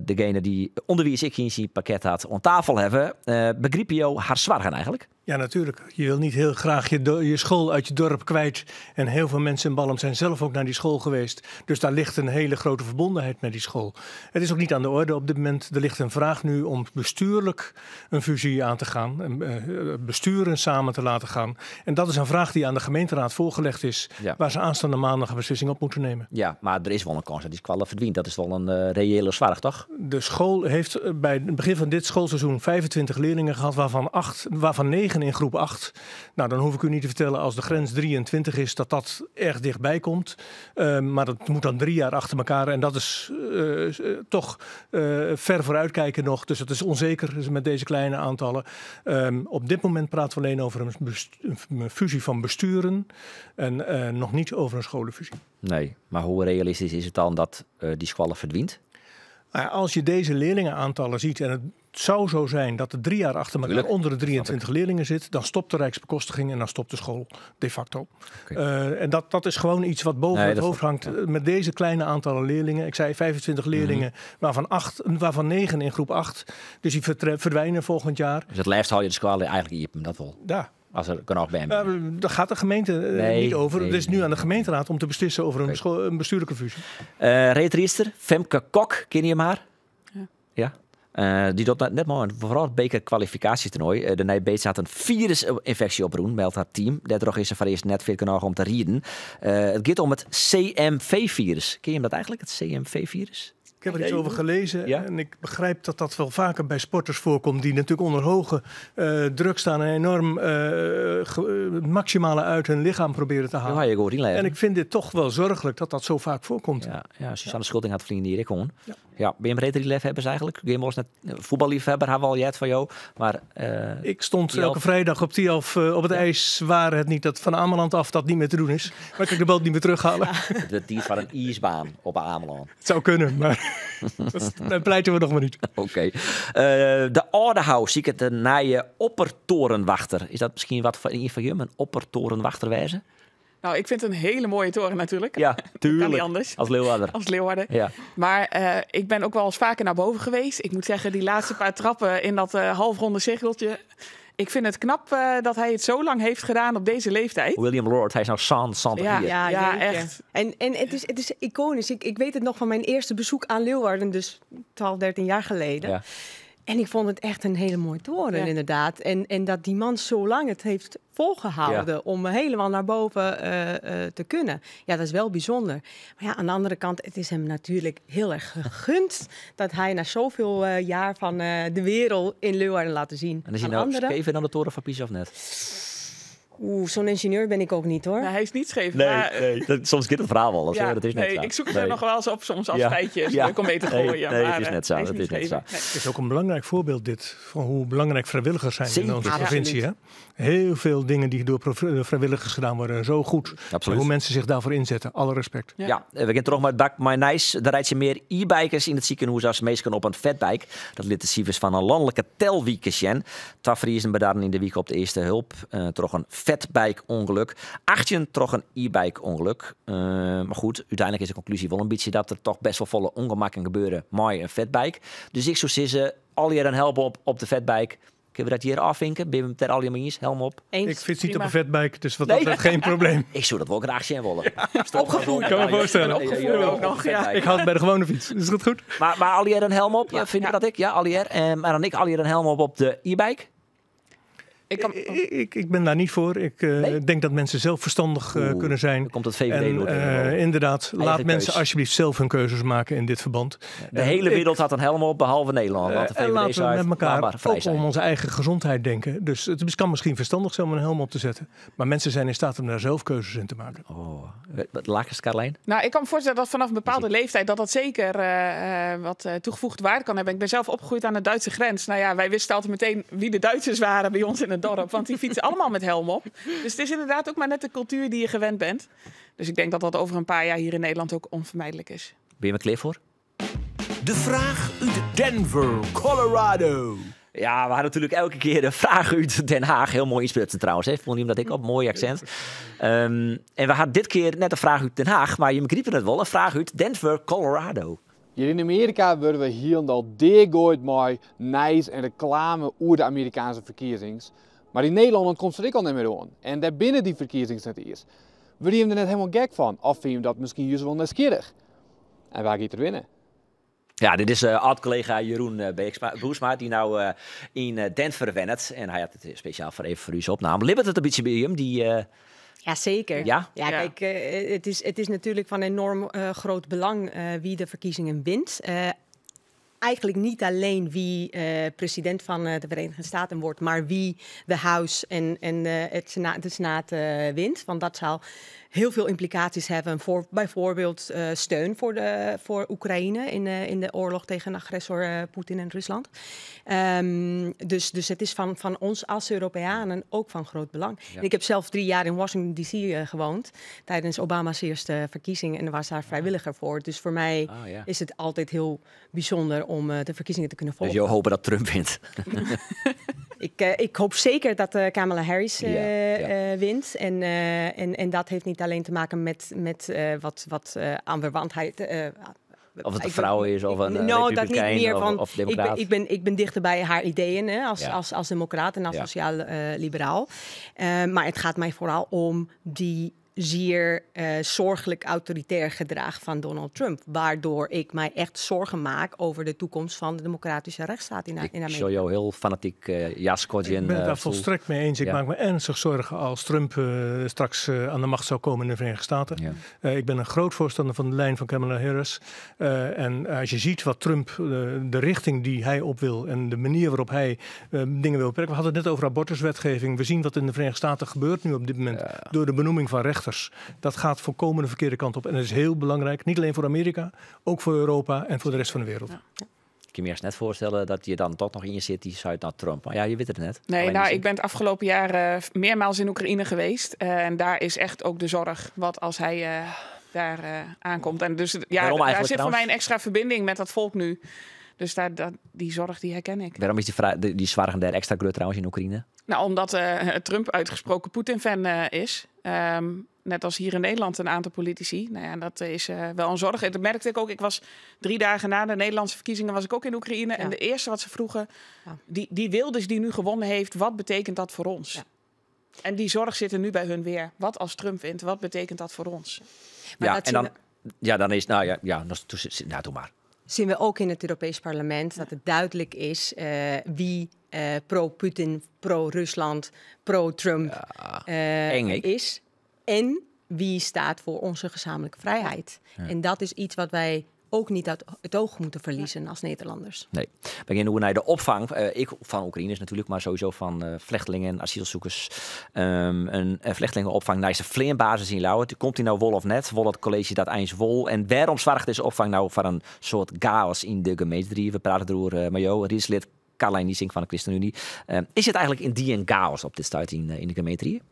degene dy't ûnderwiis ek yn syn pakket hat oan tafel hawwe. Begripe jo har soargen eigentlik? Ja, natuurlijk. Je wil niet heel graag je school uit je dorp kwijt. En heel veel mensen in Ballum zijn zelf ook naar die school geweest. Dus daar ligt een hele grote verbondenheid met die school. Het is ook niet aan de orde op dit moment. Er ligt een vraag nu om bestuurlijk een fusie aan te gaan. En besturen samen te laten gaan. En dat is een vraag die aan de gemeenteraad voorgelegd is. Waar ze aanstaande maandag een beslissing op moeten nemen. Ja, mar der is wol in kâns dat dy skoalle ferdwynt. Dat is wol in reële soarch, toch? De school heeft bij het begin van dit schoolseizoen 25 leerlingen gehad, waarvan 9 9 in groep 8. Nou, dan hoef ik u niet te vertellen als de grens 23 is, dat dat erg dichtbij komt. Maar dat moet dan 3 jaar achter elkaar en dat is toch ver vooruitkijken nog. Dus het is onzeker dus met deze kleine aantallen. Op dit moment praten we alleen over een fusie van besturen en nog niet over een scholenfusie. Nee, maar hoe realistisch is het dan dat die skoalle ferdwynt? Nou ja, als je deze leerlingenaantallen ziet en het zou zo zijn dat er 3 jaar achter elkaar onder de 23 leerlingen zit, dan stopt de rijksbekostiging en dan stopt de school de facto. En dat is gewoon iets wat boven Nee, het dat hoofd snap hangt. Met deze kleine aantallen leerlingen. Ik zei 25 leerlingen, waarvan 9 in groep 8. Dus die verdwijnen volgend jaar. Dus it leafst hâlde je de skoalle eigentlik iepen, dat wol. Ja. As der genôch bern. Daar gaat de gemeente Nee, niet over. nee, Het is nu aan de gemeenteraad om te beslissen over een bestuurlijke fusie. Reedrydster, Femke Kok, ken je har? Ja. Ja. Dy docht net mei foaral it bekerkwalifikasjetoernoai. De Nij Beets hat in firusinfeksje oprûn, meldt har team. Dêrtroch is se foarearst net fit genôch om te riden. It giet om it CMV-firus. Ken je dat eigentlik, it CMV-firus? Ik heb er iets over gelezen Ja? en ik begrijp dat dat wel vaker bij sporters voorkomt die natuurlijk onder hoge druk staan en enorm het maximale uit hun lichaam proberen te halen. Ja, je goed inlezen. En ik vind dit toch wel zorgelijk dat dat zo vaak voorkomt. Ja, Suzanne Schulting hat ferline jier ek hân. Ja. Binne jim reedrydleafhebbers eigentlik? Gean wolris net fuotballeafhebber, ha we al heard fan jo. Mar, Ik stond Thialf- elke vrijdag op Thialf op het ijs, waar het niet dat van Ameland af dat niet meer te doen is. Maar kan ik de boot niet meer terughalen. De tiid foar in iisbaan op Amelân. Het zou kunnen, maar daar pleiten we nog maar niet. Oké. De Aldehou siket in nije oppertorenwachter. Is dat miskien wat foar ien fan jim, in oppertorenwachter wêze? Nou, ik vind het een hele mooie toren natuurlijk. Ja, Kan niet tuurlijk. anders. Als Leeuwarder. Als Leeuwarder. Ja. Maar ik ben ook wel eens vaker naar boven geweest. Ik moet zeggen, die laatste paar trappen in dat halfronde cirkeltje. Ik vind het knap dat hij het zo lang heeft gedaan op deze leeftijd. William Lord, hy is no 77 Ja. jier. Ja, Ja, jeetje. echt. En het is iconisch. Ik weet het nog van mijn eerste bezoek aan Leeuwarden, dus 12, 13 jaar geleden. En ik vond het echt een hele mooie toren, inderdaad. En dat die man zo lang het heeft volgehouden om helemaal naar boven te kunnen. Ja, dat is wel bijzonder. Maar ja, aan de andere kant, het is hem natuurlijk heel erg gegund dat hij na zoveel jaar van de wereld in Leeuwarden laten zien. En is hij Aan nou anderen. skever dan de toren van Pisa of net? Oeh, zo'n ingenieur ben ik ook niet, hoor. Nou, hij is niet scheef. Nee, maar, nee. Soms gaat het verhaal wel eens, ja, hoor. Dat is net nee, zo. ik zoek het Nee. er nog wel eens op soms als feitje. Is leuk om mee te Nee, gooien. nee, maar, het is net zo. hij is Het niet is net zo. scheef. Nee. Het is ook een belangrijk voorbeeld dit, van hoe belangrijk vrijwilligers zijn in onze provincie. Hè? Heel veel dingen die door vrijwilligers gedaan worden, zo goed. En hoe mensen zich daarvoor inzetten. Alle respect. Ja, we gean troch mei it bak mei nijs. Der reitsje mear e-bikers yn it sikehûs as minsken op in fatbike. Dat lit de sifers fan in lanlike telwike sjen. Twa Friezen bedarren yn de wike op de earste help troch in fatbike-ûngelok. 18 troch in e-bike-ûngelok. Mar goed, úteinlik is de konklúzje wol in bytsje dat der dochs bêst wol folle ûngemakken gebeure mei in fatbike. Dus ik soe sizze, allegear in helm op op de fatbike. Kinne we dat hjir ôfvinke? Binne we it dêr allegear mei iens? Helm op. Eens. Ik fiets niet Prima. op een fatbike, dus wat dat betreft geen probleem. Ik soe dat wol graach sjen wolle. Opgevoed. Ik kan me voorstellen. Opgevoed ook nog, ja. Ik houd het bij de gewone fiets. Is dat goed? Maar allegear in helm op, ja. Vind je dat ik? Ja, allegear. Maar dan ik allegear in helm op op de e-bike. Ik kan, Ik ben daar niet voor. Ik Nee? denk dat mensen zelf verstandig Oeh, kunnen zijn. Dan komt het VVD En door. inderdaad, laat Eigen mensen keus. alsjeblieft zelf hun keuzes maken in dit verband. De hele wereld hat in helm op, behalve Nederland. Want de En VVD laten we zei, met laat elkaar maar vrij ook zijn. om onze eigen gezondheid denken. Dus het kan misschien verstandig zijn om een helm op te zetten. Maar mensen zijn in staat om daar zelf keuzes in te maken. Oh, wat lakest, Carlijn? Nou, ik kan me voorstellen dat vanaf een bepaalde leeftijd dat dat zeker wat toegevoegde waarde kan hebben. Ik ben zelf opgegroeid aan de Duitse grens. Nou ja, wij wisten altijd meteen wie de Duitsers waren bij ons in het dorp. Want die fietsen allemaal met helm op. Dus het is inderdaad ook maar net de cultuur die je gewend bent. Dus ik denk dat dat over een paar jaar hier in Nederland ook onvermijdelijk is. Ben je er klear foar? De fraach út Denver, Colorado. Ja, we hadden natuurlijk elke keer de vraag uit Den Haag. Heel mooi insprutsen trouwens. Hè. Vond je dat ik op? Mooi accent. En we hadden dit keer net een vraag uit Den Haag, mar je begripe it wol. In fraach út Denver, Colorado. Hjir yn Amearika wurde we hielendal deagoaid mei nijs en reklame oer de Amerikaanske ferkiezings. Mar yn Nederlân komt se der ek al net mear oan. En dêr binne dy ferkiezings net iens. Wurde jim der net hielendal gek fan? Of fine jim dat miskien just wol nijsgjirrich? En wa giet der winne? Ja, dit is âld-kollega Jeroen Boersma, dy't no yn Denver wennet. En hy hat it spesjaal foar even foar ús opnommen. Libbet it in bytsje by him? Dy, Ja, zeker. Ja? Ja, kijk, het is natuurlijk van enorm groot belang wie de verkiezingen wint. Eigenlijk niet alleen wie president van de Verenigde Staten wordt, maar wie de Huis en de Senaat wint. Want dat zal heel veel implicaties hebben voor bijvoorbeeld steun voor Oekraïne in de oorlog tegen agressor Poetin en Rusland. Dus het is van ons als Europeanen ook van groot belang. En ik heb zelf 3 jaar in Washington DC gewoond tijdens Obama's eerste verkiezing en was daar vrijwilliger voor. Dus voor mij is het altijd heel bijzonder om de verkiezingen te kunnen Dus volgen. je hopen dat Trump wint. Ik hoop zeker dat Kamala Harris wint. En dat heeft niet alleen te maken met wat aanverwantheid. Of het een vrouw is of een Nou, dat niet republikein meer of, van. of Ik ben, democraat. ik ben dichter bij haar ideeën, hè, als, als democraat en als sociaal-liberaal. Maar het gaat mij vooral om die zeer zorgelijk autoritair gedrag van Donald Trump. Waardoor ik mij echt zorgen maak over de toekomst van de democratische rechtsstaat in Ik Amerika. zou jou heel fanatiek ja, Ik ben het daar volstrekt mee eens. Ik maak me ernstig zorgen als Trump straks aan de macht zou komen in de Verenigde Staten. Ik ben een groot voorstander van de lijn van Kamala Harris. En als je ziet wat Trump, de richting die hij op wil en de manier waarop hij dingen wil beperken. We hadden het net over abortuswetgeving. We zien wat in de Verenigde Staten gebeurt nu op dit moment door de benoeming van rechters. Dat gaat volkomen de verkeerde kant op. En dat is heel belangrijk, niet alleen voor Amerika, ook voor Europa en voor de rest van de wereld. Ik kan me eerst net voorstellen dat je dan toch nog in je zit die zuid naar Trump. Maar ja, je weet het net. Nee, Alleen nou, die ik ben het afgelopen jaar meermaals in Oekraïne geweest. En daar is echt ook de zorg wat als hij daar aankomt. En dus ja, Waarom daar eigenlijk zit voor trouwens? mij een extra verbinding met dat volk nu. Dus die zorg die herken ik. Waarom is die soargen daar ekstra grut trouwens in Oekraïne? Nou, omdat Trump uitgesproken Poetin-fan is. Net als hier in Nederland een aantal politici. Nou ja, dat is wel een zorg. En dat merkte ik ook. Ik was 3 dagen na de Nederlandse verkiezingen was ik ook in Oekraïne. En de eerste wat ze vroegen, die Wilders die nu gewonnen heeft, wat betekent dat voor ons? En die zorg zit er nu bij hun weer. Wat als Trump wint, wat betekent dat voor ons? Maar Ja, dat en zien dan, ja, dan is, nou ja, ja, dan, nou, doe maar. Zien we ook in het Europees Parlement dat het duidelijk is wie pro-Putin, pro-Rusland, pro-Trump Eng, hè? is. En wie staat voor onze gezamenlijke vrijheid. En dat is iets wat wij ook niet uit het oog moeten verliezen als Nederlanders. Nee. We gaan nu naar de opvang. Ik van Oekraïners natuurlijk, maar sowieso van vluchtelingen en asielzoekers. Een vluchtelingenopvang naar de vleanbasis yn Ljouwert. Komt die nou wol of net? Wol it kolleezje dat eins wol? En wêrom soarget dizze opfang nou foar in soart chaos yn de gemeenterie? We prate deroer mei jo, riedslid Carlijn Niesink fan de ChristenUnie. Is it eigentlik yndie in chaos op dit stuit yn de gemeenterie?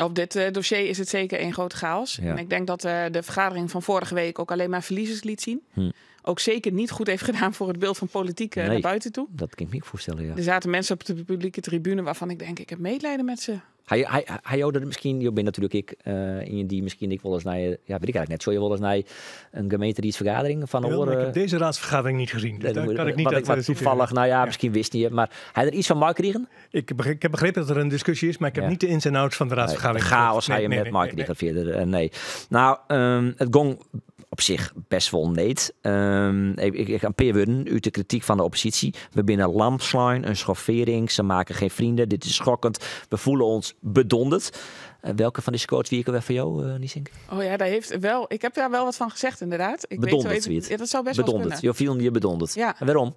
Op dit dossier is het zeker een grote chaos. En ik denk dat de vergadering van vorige week ook alleen maar verliezers liet zien. Ook zeker niet goed heeft gedaan voor het beeld van politiek Nee, naar buiten toe. Dat kan ik me ook voorstellen, ja. Er zaten mensen op de publieke tribune waarvan ik denk, ik heb medelijden met ze. Hy er miskien, je bent natuerlik ek ien dy't miskien ek wolris nei, ja, wit ik eigentlik net, soe je wolris nei in gemeenteriedsfergadering fan Jawel, maar oare ik heb deze raadsvergadering niet gezien. Dus Nee, daar dan kan ik niet wat uit ik wat citeren. toevallig, nou ja, miskien wist niet, mar ha je der yts fan meikrigen? Ik heb begrepen dat er een discussie is, maar ik heb niet de ins en outs van de raadsvergadering Nee, chaos gevolgd. hij Nee, hem nee, net nee, meikrigen fierder. Nee. Nou, it gong op sich bêst wol need. Ik in pear wurden út de krityk fan de opposysje. We binne lamslein, in schoffearring, se meitsje gjin freonen, dit is skokkend. We fiele ús bedonderd. Welke fan dy quotes wie ek wer foar jo, Niesink? Oh ja, daar heeft wel, ik heb daar wel wat van gezegd inderdaad. Ik Bedonderd, weet zo even, wie ja, dat zou best wel eens Bedonderd. kunnen. Je viel je bedonderd. Ja. En waarom?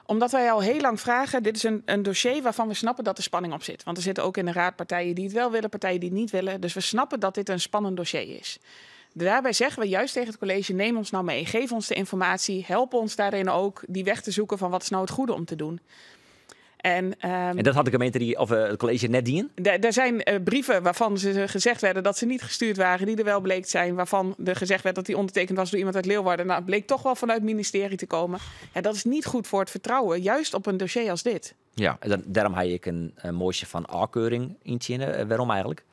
Omdat wij al heel lang vragen, dit is een dossier waarvan we snappen dat er spanning op zit. Want er zitten ook in de raad partijen die het wel willen, partijen die het niet willen. Dus we snappen dat dit een spannend dossier is. Daarbij zeggen we juist tegen het college, neem ons nou mee. Geef ons de informatie, help ons daarin ook die weg te zoeken van wat is nou het goede om te doen. En En dat hat de gemeente die, of it kolleezje net dien? Er zijn brieven waarvan ze gezegd werden dat ze niet gestuurd waren, die er wel bleek te zijn. Waarvan er gezegd werd dat die ondertekend was door iemand uit Leeuwarden. Nou, het bleek toch wel vanuit het ministerie te komen. Ja, dat is niet goed voor het vertrouwen, juist op een dossier als dit. Ja, en dêrom ha ik in moasje fan ôfkeuring yntsjinne. Wêrom eigentlik?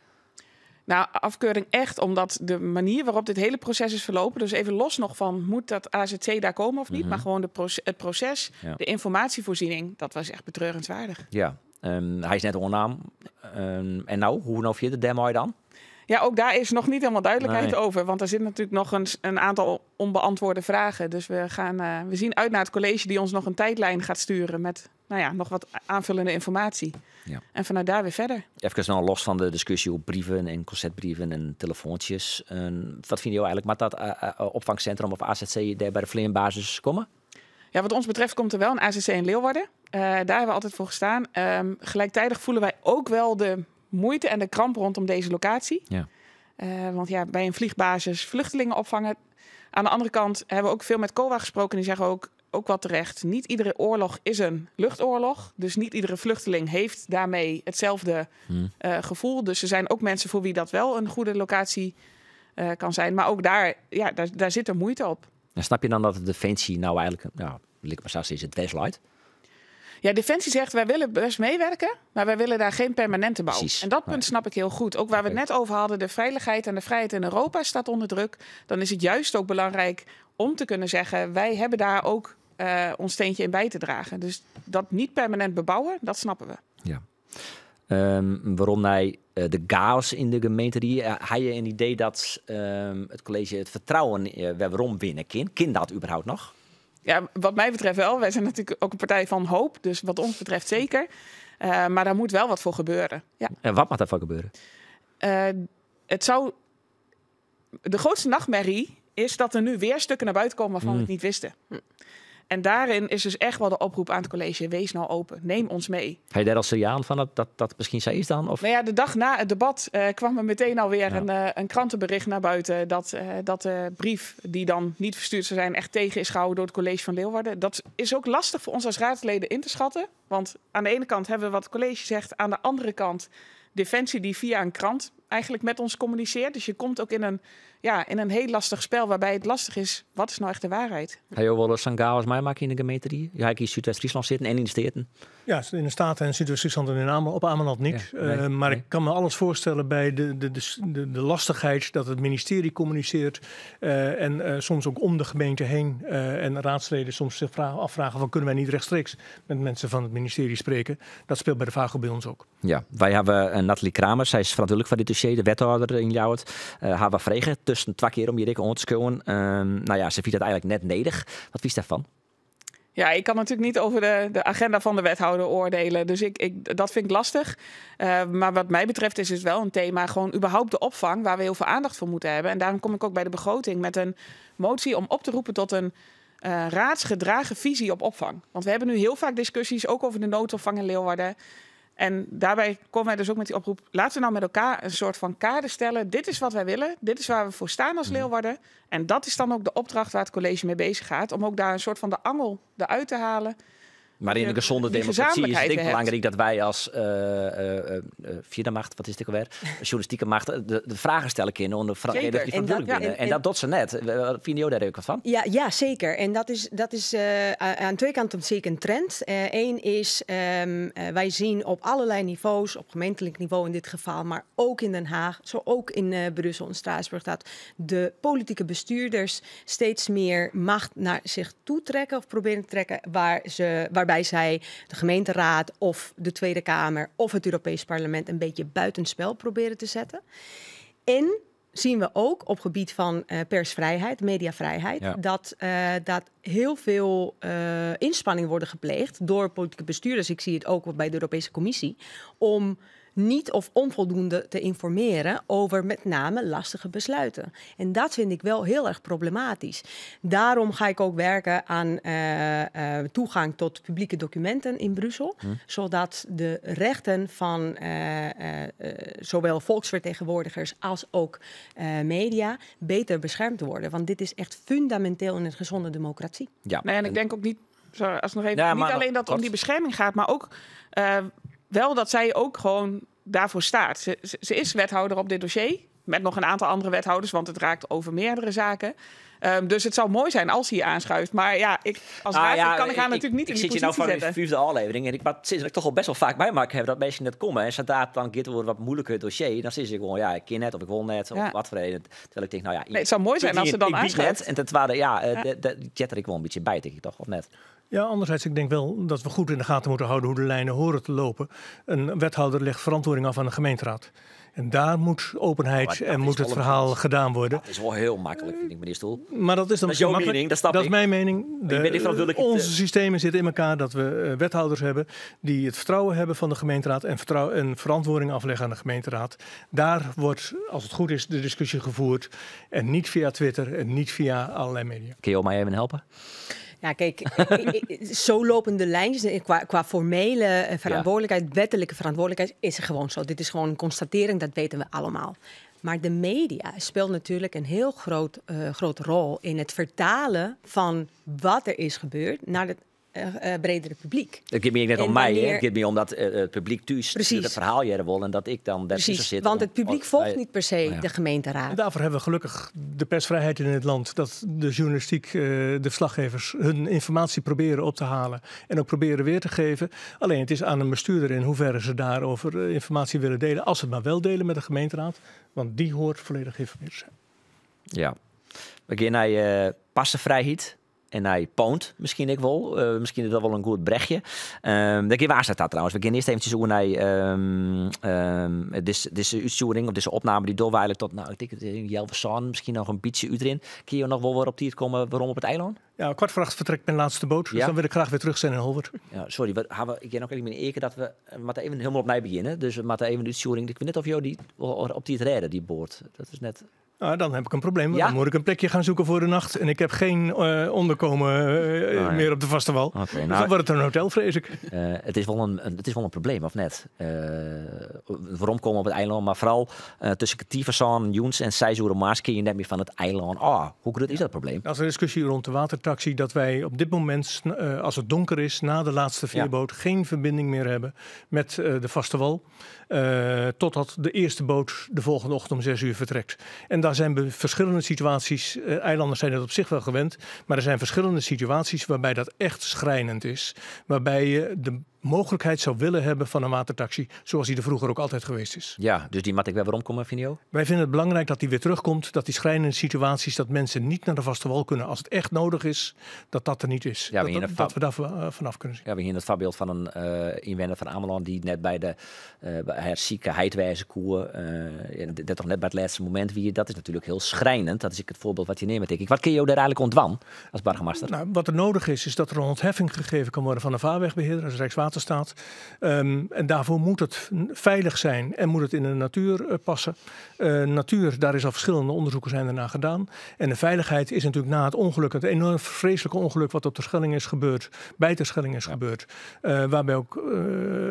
Nou, afkeuring echt, omdat de manier waarop dit hele proces is verlopen, dus even los nog van moet dat AZC daar komen of niet, maar gewoon het proces, de informatievoorziening, dat was echt betreurenswaardig. Ja, hy is net oannaam. En no, hoe no fierder dêrmei dan? Ja, ook daar is nog niet helemaal duidelijkheid Nee. over. Want er zit natuurlijk nog een aantal onbeantwoorde vragen. Dus we zien uit naar het college die ons nog een tijdlijn gaat sturen met, nou ja, nog wat aanvullende informatie. En vanuit daar weer verder. Even no los fan de diskusje op brieven en conceptbrieven en telefoantsjes. Wat fine jo eigentlik? Moat dat opfangsintrum of AZC dêr by de fleanbasis komme? Ja, wat ons betreft komt er wel een AZC in Leeuwarden. Daar hebben we altijd voor gestaan. Gelijktijdig voelen wij ook wel de moeite en de kramp rondom deze locatie. Ja. Want ja, bij een vliegbasis vluchtelingen opvangen. Aan de andere kant hebben we ook veel met COA gesproken. Die zeggen ook wat terecht. Niet iedere oorlog is een luchtoorlog. Dus niet iedere vluchteling heeft daarmee hetzelfde gevoel. Dus er zijn ook mensen voor wie dat wel een goede locatie kan zijn. Maar ook daar, ja, daar zit er moeite op. En snap je dan dat de Defensie nou eigenlijk, nou, maar is het Westlight? Ja, Defensie zegt, wij willen best meewerken, maar wij willen daar geen permanente bouw. Precies. En dat punt snap ik heel goed. Ook waar we het net over hadden, de veiligheid en de vrijheid in Europa staat onder druk. Dan is het juist ook belangrijk om te kunnen zeggen, wij hebben daar ook ons steentje in bij te dragen. Dus dat niet permanent bebouwen, dat snappen we. Ja. Waarom hij de chaos in de gemeente die had je een idee dat het college het vertrouwen waarom winnen kan? Kan dat überhaupt nog? Ja, wat mij betreft wel. Wij zijn natuurlijk ook een partij van hoop. Dus wat ons betreft zeker. Maar daar moet wel wat voor gebeuren. Ja. En wat moet daarvoor gebeuren? De grootste nachtmerrie is dat er nu weer stukken naar buiten komen waarvan we het niet wisten. En daarin is dus echt wel de oproep aan het college: wees nou open, neem ons mee. Heb je daar al signaal van dat misschien zij is dan? Of? Nou ja, de dag na het debat kwam er meteen alweer een krantenbericht naar buiten dat de brief die dan niet verstuurd zou zijn echt tegen is gehouden door het college van Leeuwarden. Dat is ook lastig voor ons als raadsleden in te schatten. Want aan de ene kant hebben we wat het college zegt, aan de andere kant Defensie die via een krant eigenlijk met ons communiceert. Dus je komt ook in een heel lastig spel waarbij het lastig is, wat is nou echt de waarheid? Ga je wel eens een chaos mij maken in de gemeente? Ja, ik in Zuidwest-Friesland zitten en in de Staten. Ja, in de Staten en Zuidwest-Friesland en op Ameland niet. Ja, nee, maar nee. Ik kan me alles voorstellen bij de lastigheid dat het ministerie communiceert en soms ook om de gemeente heen en raadsleden soms zich afvragen van kunnen wij niet rechtstreeks met mensen van het ministerie spreken. Dat speelt bij de VAGO bij ons ook. Ja, wij hebben Nathalie Kramer, zij is verantwoordelijk voor dit dossier, de wethouder in Ljouwert. Haar we vregen tussen 2 keer om hier om te skowen. Nou ja, ze vindt dat eigenlijk net nedig. Wat vies daarvan? Ja, ik kan natuurlijk niet over de agenda van de wethouder oordelen. Dus dat vind ik lastig. Maar wat mij betreft is het wel een thema, gewoon überhaupt de opvang, waar we heel veel aandacht voor moeten hebben. En daarom kom ik ook bij de begroting met een motie om op te roepen tot een raadsgedragen visie op opvang. Want we hebben nu heel vaak discussies, ook over de noodopvang in Leeuwarden. En daarbij komen wij dus ook met die oproep, laten we nou met elkaar een soort van kader stellen. Dit is wat wij willen, dit is waar we voor staan als Leeuwarden. En dat is dan ook de opdracht waar het college mee bezig gaat. Om ook daar een soort van de angel eruit te halen. Maar in een gezonde democratie is het denk ik belangrijk dat wij als vierde macht, wat is het ook alweer, journalistieke macht, de vragen stellen kunnen onder de die verantwoordelijk binnen. En dat doet ze net. Vind je daar ook wat van? Ja, zeker. En dat is aan twee kanten zeker een trend. Eén is, wij zien op allerlei niveaus, op gemeentelijk niveau in dit geval, maar ook in Den Haag, zo ook in Brussel en Straatsburg, dat de politieke bestuurders steeds meer macht naar zich toe trekken of proberen te trekken waarbij zij de gemeenteraad of de Tweede Kamer of het Europees Parlement een beetje buitenspel proberen te zetten. En zien we ook op gebied van persvrijheid, mediavrijheid, ja, dat heel veel inspanningen worden gepleegd door politieke bestuurders. Ik zie het ook bij de Europese Commissie, om niet of onvoldoende te informeren over met name lastige besluiten. En dat vind ik wel heel erg problematisch. Daarom ga ik ook werken aan toegang tot publieke documenten in Brussel, zodat de rechten van zowel volksvertegenwoordigers als ook media beter beschermd worden. Want dit is echt fundamenteel in een gezonde democratie. Ja. Nee, en ik denk ook niet, sorry, als nog even, ja, niet alleen dat het om die bescherming gaat, maar ook wel dat zij ook gewoon daarvoor staat. Ze is wethouder op dit dossier, met nog een aantal andere wethouders, want het raakt over meerdere zaken. Dus het zou mooi zijn als hij aanschuift. Maar ja, als raadslid kan ik haar natuurlijk niet in die positie zetten. Ik zit hier nou van de vijfde aflevering en ik maar sinds dat ik toch al best wel vaak bij maak heb dat mensen net komen en zodra het dan gaat worden wat moeilijker dossier, dan zit ik gewoon, ja, ik ken net of ik wil net of wat voor reden. Terwijl ik denk, nou ja, nee, het zou mooi zijn als ze dan aanschuift. Net, en ten tweede, ja, de jet er ik wel een beetje bij, denk ik toch, of net? Ja, anderzijds, ik denk wel dat we goed in de gaten moeten houden hoe de lijnen horen te lopen. Een wethouder legt verantwoording af aan de gemeenteraad. En daar moet openheid en moet het verhaal gedaan worden. Dat is wel heel makkelijk, vind ik, meneer Stoel. Maar dat is dan dat is jouw mening, dat snap dat ik. Is mijn mening. Onze systemen zitten in elkaar dat we wethouders hebben die het vertrouwen hebben van de gemeenteraad en, en verantwoording afleggen aan de gemeenteraad. Daar wordt, als het goed is, de discussie gevoerd. En niet via Twitter en niet via allerlei media. Kun je mij even helpen? Ja, kijk, zo lopen de lijntjes. Qua formele verantwoordelijkheid, wettelijke verantwoordelijkheid, is het gewoon zo. Dit is gewoon een constatering, dat weten we allemaal. Maar de media speelt natuurlijk een heel grote rol in het vertalen van wat er is gebeurd naar het bredere publiek. Het gaat me net om mij, hè? Het gaat me omdat het publiek thuis het verhaal jaren wil en dat ik dan daartussen zit. Want het publiek volgt niet per se de gemeenteraad. En daarvoor hebben we gelukkig de persvrijheid in het land. Dat de journalistiek, de verslaggevers hun informatie proberen op te halen en ook proberen weer te geven. Alleen het is aan een bestuurder in hoeverre ze daarover informatie willen delen. Als ze het maar wel delen met de gemeenteraad, want die hoort volledig geïnformeerd te zijn. Ja, we gaan naar passenvrijheid. En hij poont misschien ik wel. Misschien is dat wel een goed brechtje. Daar gaan we aanstaan trouwens. We gaan eerst eventjes over naar deze uitzending of deze opname die doen we eigenlijk tot, nou, ik denk het Jelversan, misschien nog een beetje erin. Kun je nog wel weer op die komen waarom op het eiland? Ja, 7:45 vertrekt mijn laatste boot. Dus dan wil ik graag weer terug zijn in Holwerd. Ja, sorry, ik heb nog even in één dat we moeten even helemaal opnieuw beginnen. Dus we moeten even de uitzending. Ik weet net of jou die op die het redden, die boord. Dat is net. Nou, dan heb ik een probleem. Want dan moet ik een plekje gaan zoeken voor de nacht. En ik heb geen onderkomen meer op de vaste wal. Okay, nou, dus dan wordt het een hotel, vrees ik. Het is wel een probleem, of net? Waarom komen op het eiland? Maar vooral tussen Kativersan, Joens en Seizoeren Maas kun je net meer van het eiland. Ah, hoe groot is dat probleem? Dat is een discussie rond de watertaxi. Dat wij op dit moment, als het donker is, na de laatste veerboot, geen verbinding meer hebben met de vaste wal. Totdat de eerste boot de volgende ochtend om 6 uur vertrekt. En daar zijn verschillende situaties. Eilanders zijn dat op zich wel gewend. Maar er zijn verschillende situaties waarbij dat echt schrijnend is. Waarbij je de mogelijkheid zou willen hebben van een watertaxi, zoals die er vroeger ook altijd geweest is. Ja, dus die moet ik weer waarom komen, vind je ook? Wij vinden het belangrijk dat die weer terugkomt, dat die schrijnende situaties, dat mensen niet naar de vaste wal kunnen als het echt nodig is, dat dat er niet is. Ja, dat we daar vanaf kunnen zien. Ja, we zien het voorbeeld van een inwoner van Ameland die net bij de bij zieke heidwijze koeien, dat toch net bij het laatste moment wie, dat is natuurlijk heel schrijnend. Dat is het voorbeeld wat je neemt, denk ik. Wat kun je daar eigenlijk ontwan als burgemeester? Nou, wat er nodig is, is dat er een ontheffing gegeven kan worden van de vaarwegbeheerder, dat is Rijkswaterstaat. En daarvoor moet het veilig zijn en moet het in de natuur passen. Natuur, daar is al verschillende onderzoeken zijn ernaar gedaan. En de veiligheid is natuurlijk na het ongeluk, het enorm vreselijke ongeluk wat op de Schelling is gebeurd, bij de Schelling is gebeurd, waarbij ook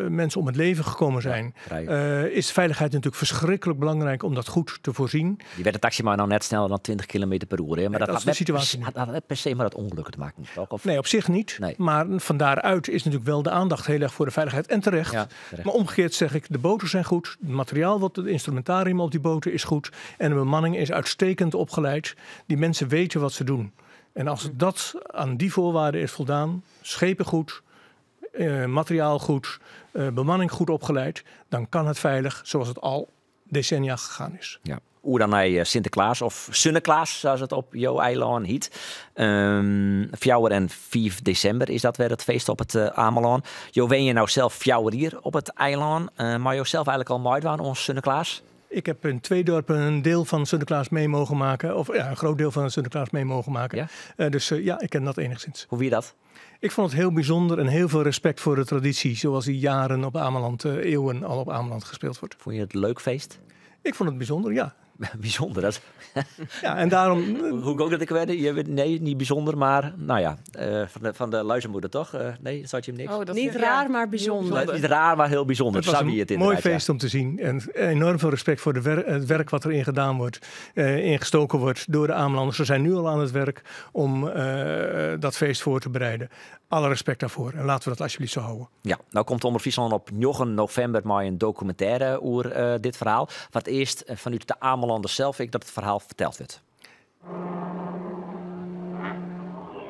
mensen om het leven gekomen zijn, is veiligheid natuurlijk verschrikkelijk belangrijk om dat goed te voorzien. Die werd de taxi maar nou net sneller dan 20 km per uur. Hè? Maar nee, dat is de situatie. Had net per se maar dat ongeluk te maken, toch? Of? Nee, op zich niet. Nee. Maar van daaruit is natuurlijk wel de aandacht heel erg voor de veiligheid en terecht. Ja, terecht. Maar omgekeerd zeg ik, de boten zijn goed, het materiaal, wat het instrumentarium op die boten is goed en de bemanning is uitstekend opgeleid. Die mensen weten wat ze doen. En als dat aan die voorwaarden is voldaan, schepen goed, materiaal goed, bemanning goed opgeleid, dan kan het veilig zoals het al decennia gegaan is. Ja. Hoe dan naar Sinterklaas of Sunneklaas, zoals het op jouw eiland heet. 4 en 5 december is dat weer het feest op het Ameland. Jo, wen je nou zelf 4 hier op het eiland, maar jou zelf eigenlijk al meidwaan ons Sunneklaas? Ik heb in 2 dorpen een deel van Sinterklaas mee mogen maken. Of ja, een groot deel van Sinterklaas mee mogen maken. Ja? Dus ja, ik ken dat enigszins. Hoe wie dat? Ik vond het heel bijzonder en heel veel respect voor de traditie zoals die jaren op Ameland, eeuwen al op Ameland gespeeld wordt. Vond je het leuk feest? Ik vond het bijzonder, ja. Bijzonder, dat. Ja, en daarom... Hoe ook dat ik werd? Je weet, nee, niet bijzonder, maar nou ja, van de luizenmoeder toch? Nee, dat zat je hem niks. Oh, dat niet raar, maar bijzonder. Niet raar, maar heel bijzonder. Het was een mooi feest om te zien. En enorm veel respect voor het werk wat erin gedaan wordt, ingestoken wordt door de Amelanders. Ze zijn nu al aan het werk om dat feest voor te bereiden. Alle respect daarvoor. En laten we dat alsjeblieft zo houden. Ja, nou komt Omroep Friesland op 9 november maar een documentaire over dit verhaal. Voor het eerst vanuit de Amelanders zelf ik dat het verhaal verteld werd.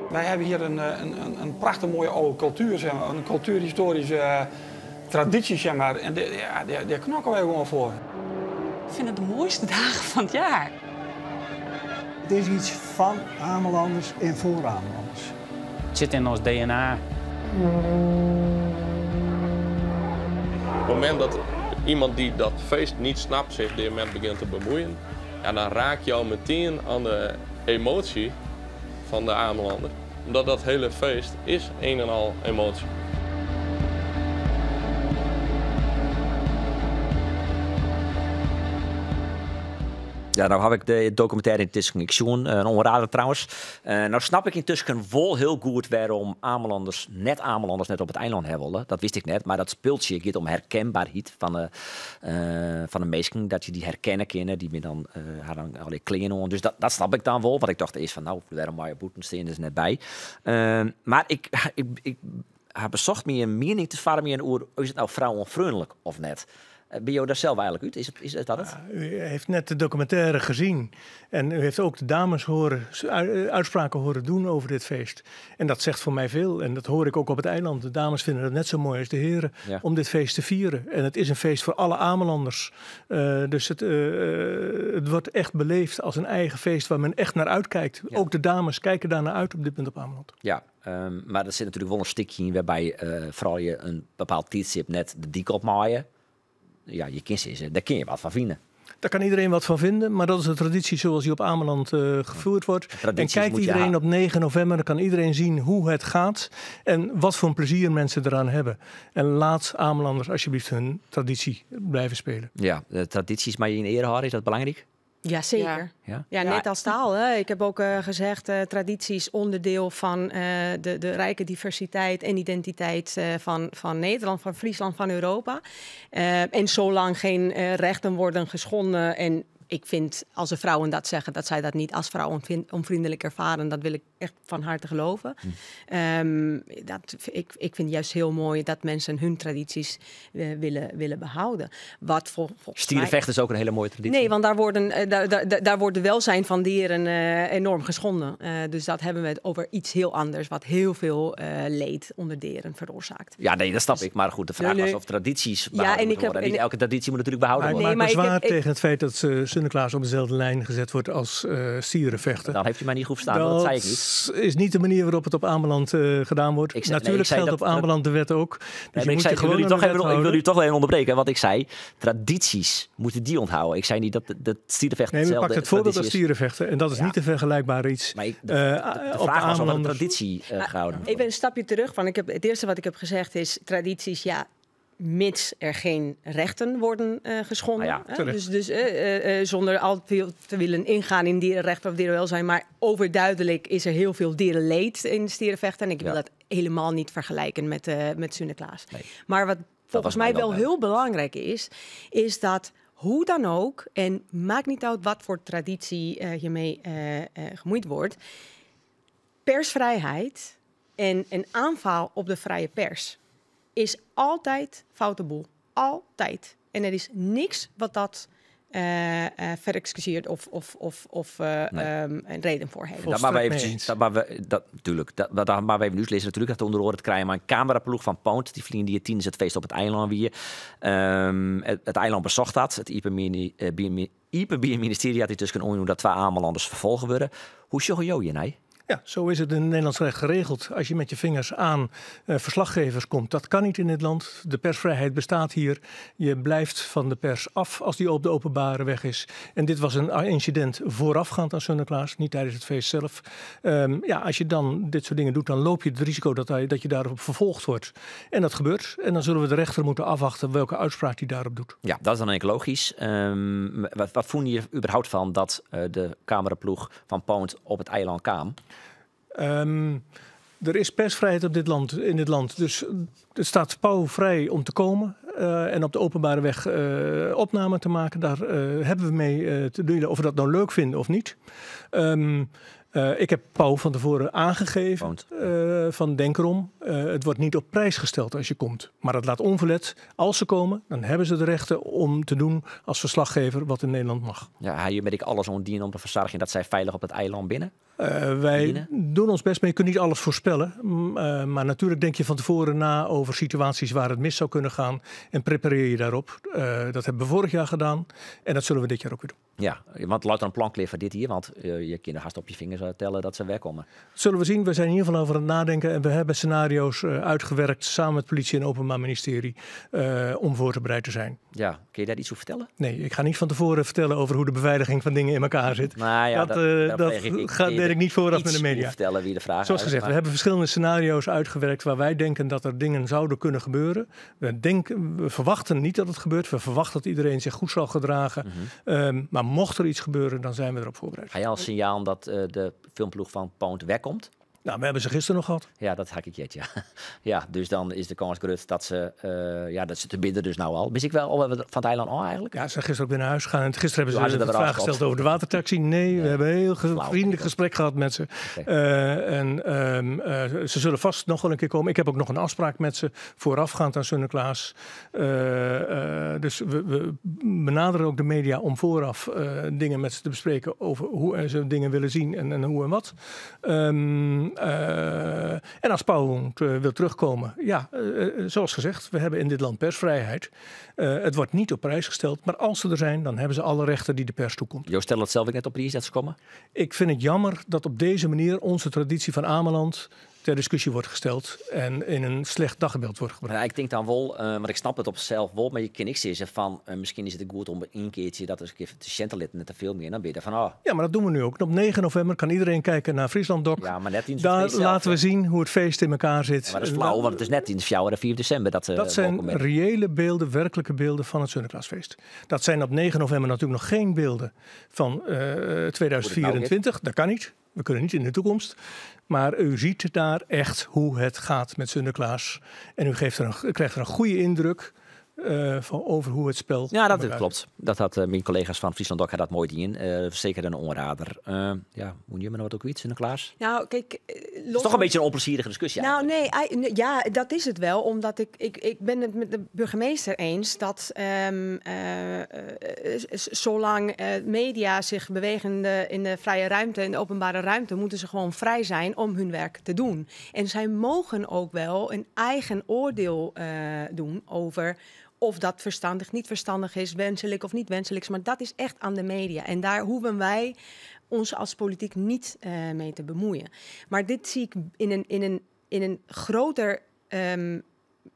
Wij hebben hier een prachtig mooie oude cultuur, zeg maar. Een cultuurhistorische traditie, zeg maar. En daar knokken wij gewoon voor. Ik vind het de mooiste dagen van het jaar. Het is iets van Amelanders en voor Amelanders. Het zit in ons DNA. Op het moment dat iemand die dat feest niet snapt zich ermee begint te bemoeien, ja, dan raak je al meteen aan de emotie van de Amelander. Omdat dat hele feest is een en al emotie. Ja, no haw ik de dokumintêre yntusken ek sjoen. In oanrader trouwens. No snap ik yntusken wol hiel goed wêrom Amelanders net Amelanders net op it eilân ha wolle. Dat wist ik net, mar dat spultsje giet om herkenbaarheid fan de minsken, dat je dy herkenne kinne. Dy binne dan ha dan allegear klean oan. Dus dat snap ik dan wol, want ik tocht earst fan no, wêrom meie bûtensteanders net by? Mar ik ha besocht my in miening te foarmjen oer is it no frou-ûnfreonlik of net. Binne jo dêr sels eigenlik út? Is dat it? U heeft net de documentaire gezien en u heeft ook de dames horen, uitspraken horen doen over dit feest. En dat zegt voor mij veel en dat hoor ik ook op het eiland. De dames vinden het net zo mooi als de heren om dit feest te vieren. En het is een feest voor alle Amelanders. Dus het wordt echt beleefd als een eigen feest waar men echt naar uitkijkt. Ook de dames kijken daar naar uit op dit punt op Ameland. Ja, mar der sit natuerlik wol in stikje yn wêrby froulju in bepaald tiidstip net de dyk opmeie. Ja, je kinne sizze, dêr kinne je wat fan fine. Daar kan iedereen wat van vinden, maar dat is de traditie zoals die op Ameland gevoerd wordt. En Tradities kijkt moet je iedereen ha- op 9 november, dan kan iedereen zien hoe het gaat en wat voor een plezier mensen eraan hebben. En laat Amelanders alsjeblieft hun traditie blijven spelen. Ja, de tradities mar je yn eare hâlde, is dat belangryk? Ja, zeker. Ja? Ja, net als taal. Hè. Ik heb ook gezegd, tradities onderdeel van de rijke diversiteit en identiteit van Nederland, van Friesland, van Europa. En zolang geen rechten worden geschonden en ik vind als de vrouwen dat zeggen, dat zij dat niet als vrouwen onvriendelijk ervaren, dat wil ik echt van harte geloven. Ik vind juist heel mooi dat mensen hun tradities willen behouden. Wat volgens mij Stierenvechten is ook een hele mooie traditie. Nee, want daar wordt de welzijn van dieren enorm geschonden. Dus dat hebben we het over iets heel anders, wat heel veel leed onder dieren veroorzaakt. Ja, nee, dat snap ik. Maar goed, de vraag was of tradities behouden moeten worden. Niet elke traditie moet natuurlijk behouden Maar ik worden. maak Nee, maar ik bezwaar heb, ik tegen het feit dat Sinterklaas op dezelfde lijn gezet wordt als stierenvechten. Dan heeft u mij niet goed verstaan, want dat zei ik niet. Dat is niet de manier waarop het op Ameland gedaan wordt. Ik zei, nee, Natuurlijk ik zei geldt dat op Ameland de wet ook. Dus Nee, je maar ik moet zei, je ik wil gewoon u aan toch de even, wet ik wil u houden. toch even onderbreken. Want ik zei, tradities moeten die onthouden. Ik zei niet dat de stierenvechten Nee, maar hetzelfde pak het voorbeeld als traditie is. stierenvechten. En dat is niet te vergelijkbaar iets. Maar de Op vraag was of een Amelanders. traditie gehouden moet Even een stapje terug. Want het eerste wat ik heb gezegd is tradities, ja, mits er geen rechten worden geschonden. Ah ja, hè? terecht. Dus zonder al te veel te willen ingaan in dierenrechten of dierenwelzijn. Maar overduidelijk is er heel veel dierenleed in stierenvechten. En ik wil dat helemaal niet vergelijken met Sinterklaas. Nee. Maar wat Dat volgens was mij mij wel wel heel belangrijk is, is dat hoe dan ook, en maakt niet uit wat voor traditie hiermee gemoeid wordt, persvrijheid en een aanval op de vrije pers is altijd foute boel. Altijd. En er is niks wat dat verexcuseert of een reden voor heeft. Dat maar we Volstrekt eventjes, mee eens. dat maar we, dat, natuurlijk, dat, dat, dat maar we even nieuws lezen. Natuurlijk dat onder oren het krijgen, maar een cameraploeg van Poont, die vliegen die tieners het feest op het eiland weer. Het eiland bezocht dat. Het Iepenbier ministerie had intussen onjoen dat 2 Amelanders vervolgen worden. Hoe sjogge jo hier, nee? Ja, zo is het in het Nederlands recht geregeld. Als je met je vingers aan verslaggevers komt, dat kan niet in dit land. De persvrijheid bestaat hier. Je blijft van de pers af als die op de openbare weg is. En dit was een incident voorafgaand aan Sinterklaas, niet tijdens het feest zelf. Als je dan dit soort dingen doet, dan loop je het risico dat je daarop vervolgd wordt. En dat gebeurt. En dan zullen we de rechter moeten afwachten welke uitspraak die daarop doet. Ja, dat is dan eigenlijk logisch. Wat voel je er überhaupt van dat de cameraploeg van Poont op het eiland kwam? Er is persvrijheid op dit land, in dit land. Dus het staat Pauw vrij om te komen en op de openbare weg opnamen te maken. Daar hebben we mee te dealen of we dat nou leuk vinden of niet. Ik heb Pauw van tevoren aangegeven, Poont. van denk erom. Het wordt niet op prijs gesteld als je komt. Maar dat laat onverlet. Als ze komen, dan hebben ze de rechten om te doen als verslaggever wat in Nederland mag. Ja, hier ben ik alles om dienen om te verzorgen dat zij veilig op het eiland binnen? Wij Binnen? doen ons best, maar je kunt niet alles voorspellen. Maar natuurlijk denk je van tevoren na over situaties waar het mis zou kunnen gaan en prepareer je daarop. Dat hebben we vorig jaar gedaan en dat zullen we dit jaar ook weer doen. Ja, want laat dan een plan liggen voor dit hier, want je kinderen haast op je vingers telle dat se werkomme. Zullen we zien. We zijn in ieder geval over aan het nadenken. En we hebben scenario's uitgewerkt samen met politie en Openbaar Ministerie om voorbereid te zijn. Ja, kun je daar iets over vertellen? Nee, ik ga niet van tevoren vertellen over hoe de beveiliging van dingen in elkaar zit. Nou ja, dat deed ik niet vooraf met de media. Vertellen wie de vraag Zoals gezegd, we hebben verschillende scenario's uitgewerkt waar wij denken dat er dingen zouden kunnen gebeuren. We verwachten niet dat het gebeurt. We verwachten dat iedereen zich goed zal gedragen. Maar mocht er iets gebeuren, dan zijn we erop voorbereid. Ga je al signaal dat de filmploeg van Poont wegkomt? Nou, we hebben ze gisteren nog gehad. Ja, dat hak ik jet, ja. Ja, dus dan is de kans groot dat ze, dat ze te binden dus nou al. Wist ik wel al van het eiland al eigenlijk? Ja, ze zijn gisteren ook weer naar huis gegaan. En gisteren hebben ze de vraag gesteld over de watertaxi. Nee, we hebben een heel vriendelijk gesprek gehad met ze. Okay. Ze zullen vast nog wel een keer komen. Ik heb ook nog een afspraak met ze voorafgaand aan Sunneklaas. Dus we benaderen ook de media om vooraf dingen met ze te bespreken over hoe ze dingen willen zien en hoe en wat. En als Poont wil terugkomen, ja, zoals gezegd, we hebben in dit land persvrijheid. Het wordt niet op prijs gesteld, maar als ze er zijn, dan hebben ze alle rechten die de pers toekomt. Joost, stel dat zelf ik net op prijs dat ze komen? Ik vind het jammer dat op deze manier onze traditie van Ameland ter discussie wordt gesteld en in een slecht dagbeeld wordt gebracht. Ja, ik denk dan wel, want ik snap het op zelf wel, maar je kan niks zeggen van misschien is het goed om een keertje dat eens een keer te centen net te veel meer, dan ben je van oh. Ja, maar dat doen we nu ook. Op 9 november kan iedereen kijken naar Friesland Doc. Ja, maar net in Daar laten we zien hoe het feest in elkaar zit. Ja, maar dat is flauw, want het is net in 4 en 4 december. Dat zijn reële beelden, werkelijke beelden van het Sunneklaasfeest. Dat zijn op 9 november natuurlijk nog geen beelden van 2024. Dat kan niet. We kunnen niet in de toekomst. Maar u ziet daar echt hoe het gaat met Sunneklaas. En u krijgt er een goede indruk van over hoe het spel. Ja, dat klopt. Dat had mijn collega's van Friesland Doc dat mooi in. Zeker een onrader. Ja, moet je maar wat ook iets, Sunneklaas? Nou, kijk, het is toch een beetje een onplezierige discussie. Nou, nee, ja, dat is het wel. Omdat ik ben het met de burgemeester eens dat zolang media zich bewegen in de vrije ruimte, in de openbare ruimte, moeten ze gewoon vrij zijn om hun werk te doen. En zij mogen ook wel een eigen oordeel doen over of dat verstandig, niet verstandig is, wenselijk of niet wenselijk. Maar dat is echt aan de media. En daar hoeven wij ons als politiek niet mee te bemoeien. Maar dit zie ik in een groter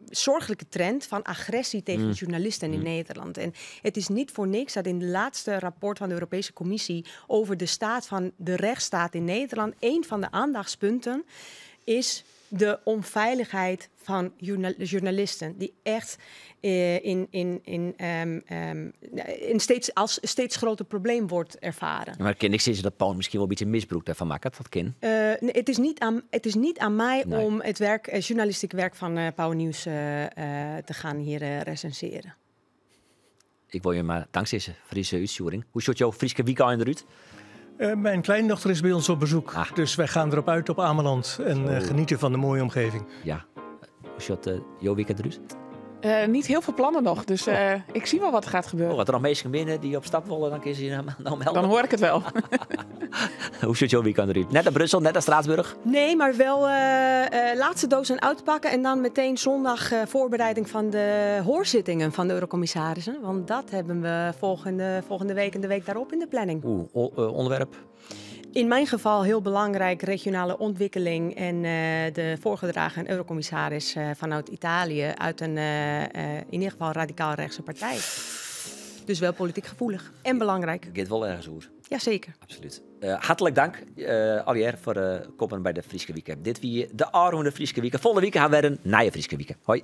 zorgelijke trend van agressie tegen journalisten in Nederland. En het is niet voor niks dat in het laatste rapport van de Europese Commissie over de staat van de rechtsstaat in Nederland, een van de aandachtspunten is de onveiligheid van journalisten, die echt in steeds, als steeds groter probleem wordt ervaren. Maar ken ik sinds dat Poont misschien wel een beetje misbruik daarvan maakt? Dat ken? Nee, het is niet aan mij om het werk, journalistiek werk van Pauw Nieuws te gaan hier recenseren. Ik wil je maar dankzeggen voor deze uitzending. Hoe ziet jouw Frieske weekend eruit? Mijn kleindochter is bij ons op bezoek. Ah. Dus wij gaan erop uit op Ameland en genieten van de mooie omgeving. Ja. Hoe ziet jouw weekend eruit? Niet heel veel plannen nog, dus ik zie wel wat er gaat gebeuren. Oh, wat er nog mensen binnen die op stap willen, dan kun je ze nou melden. Dan hoor ik het wel. Hoe ziet jouw weekend eruit? Net naar Brussel, net naar Straatsburg? Nee, maar wel laatste doos en uitpakken en dan meteen zondag voorbereiding van de hoorzittingen van de eurocommissarissen. Want dat hebben we volgende week en de week daarop in de planning. Oeh, onderwerp? In mijn geval heel belangrijk regionale ontwikkeling en de voorgedragen eurocommissaris vanuit Italië uit een in ieder geval radicaal rechtse partij. Dus wel politiek gevoelig en belangrijk. Gaat wel ergens over. Jazeker. Absoluut. Hartelijk dank, Allier, voor komen bij de Frieske Week. Dit wie de Arroende Frieske Week. Volgende week gaan we een nieuwe Frieske Week. Hoi.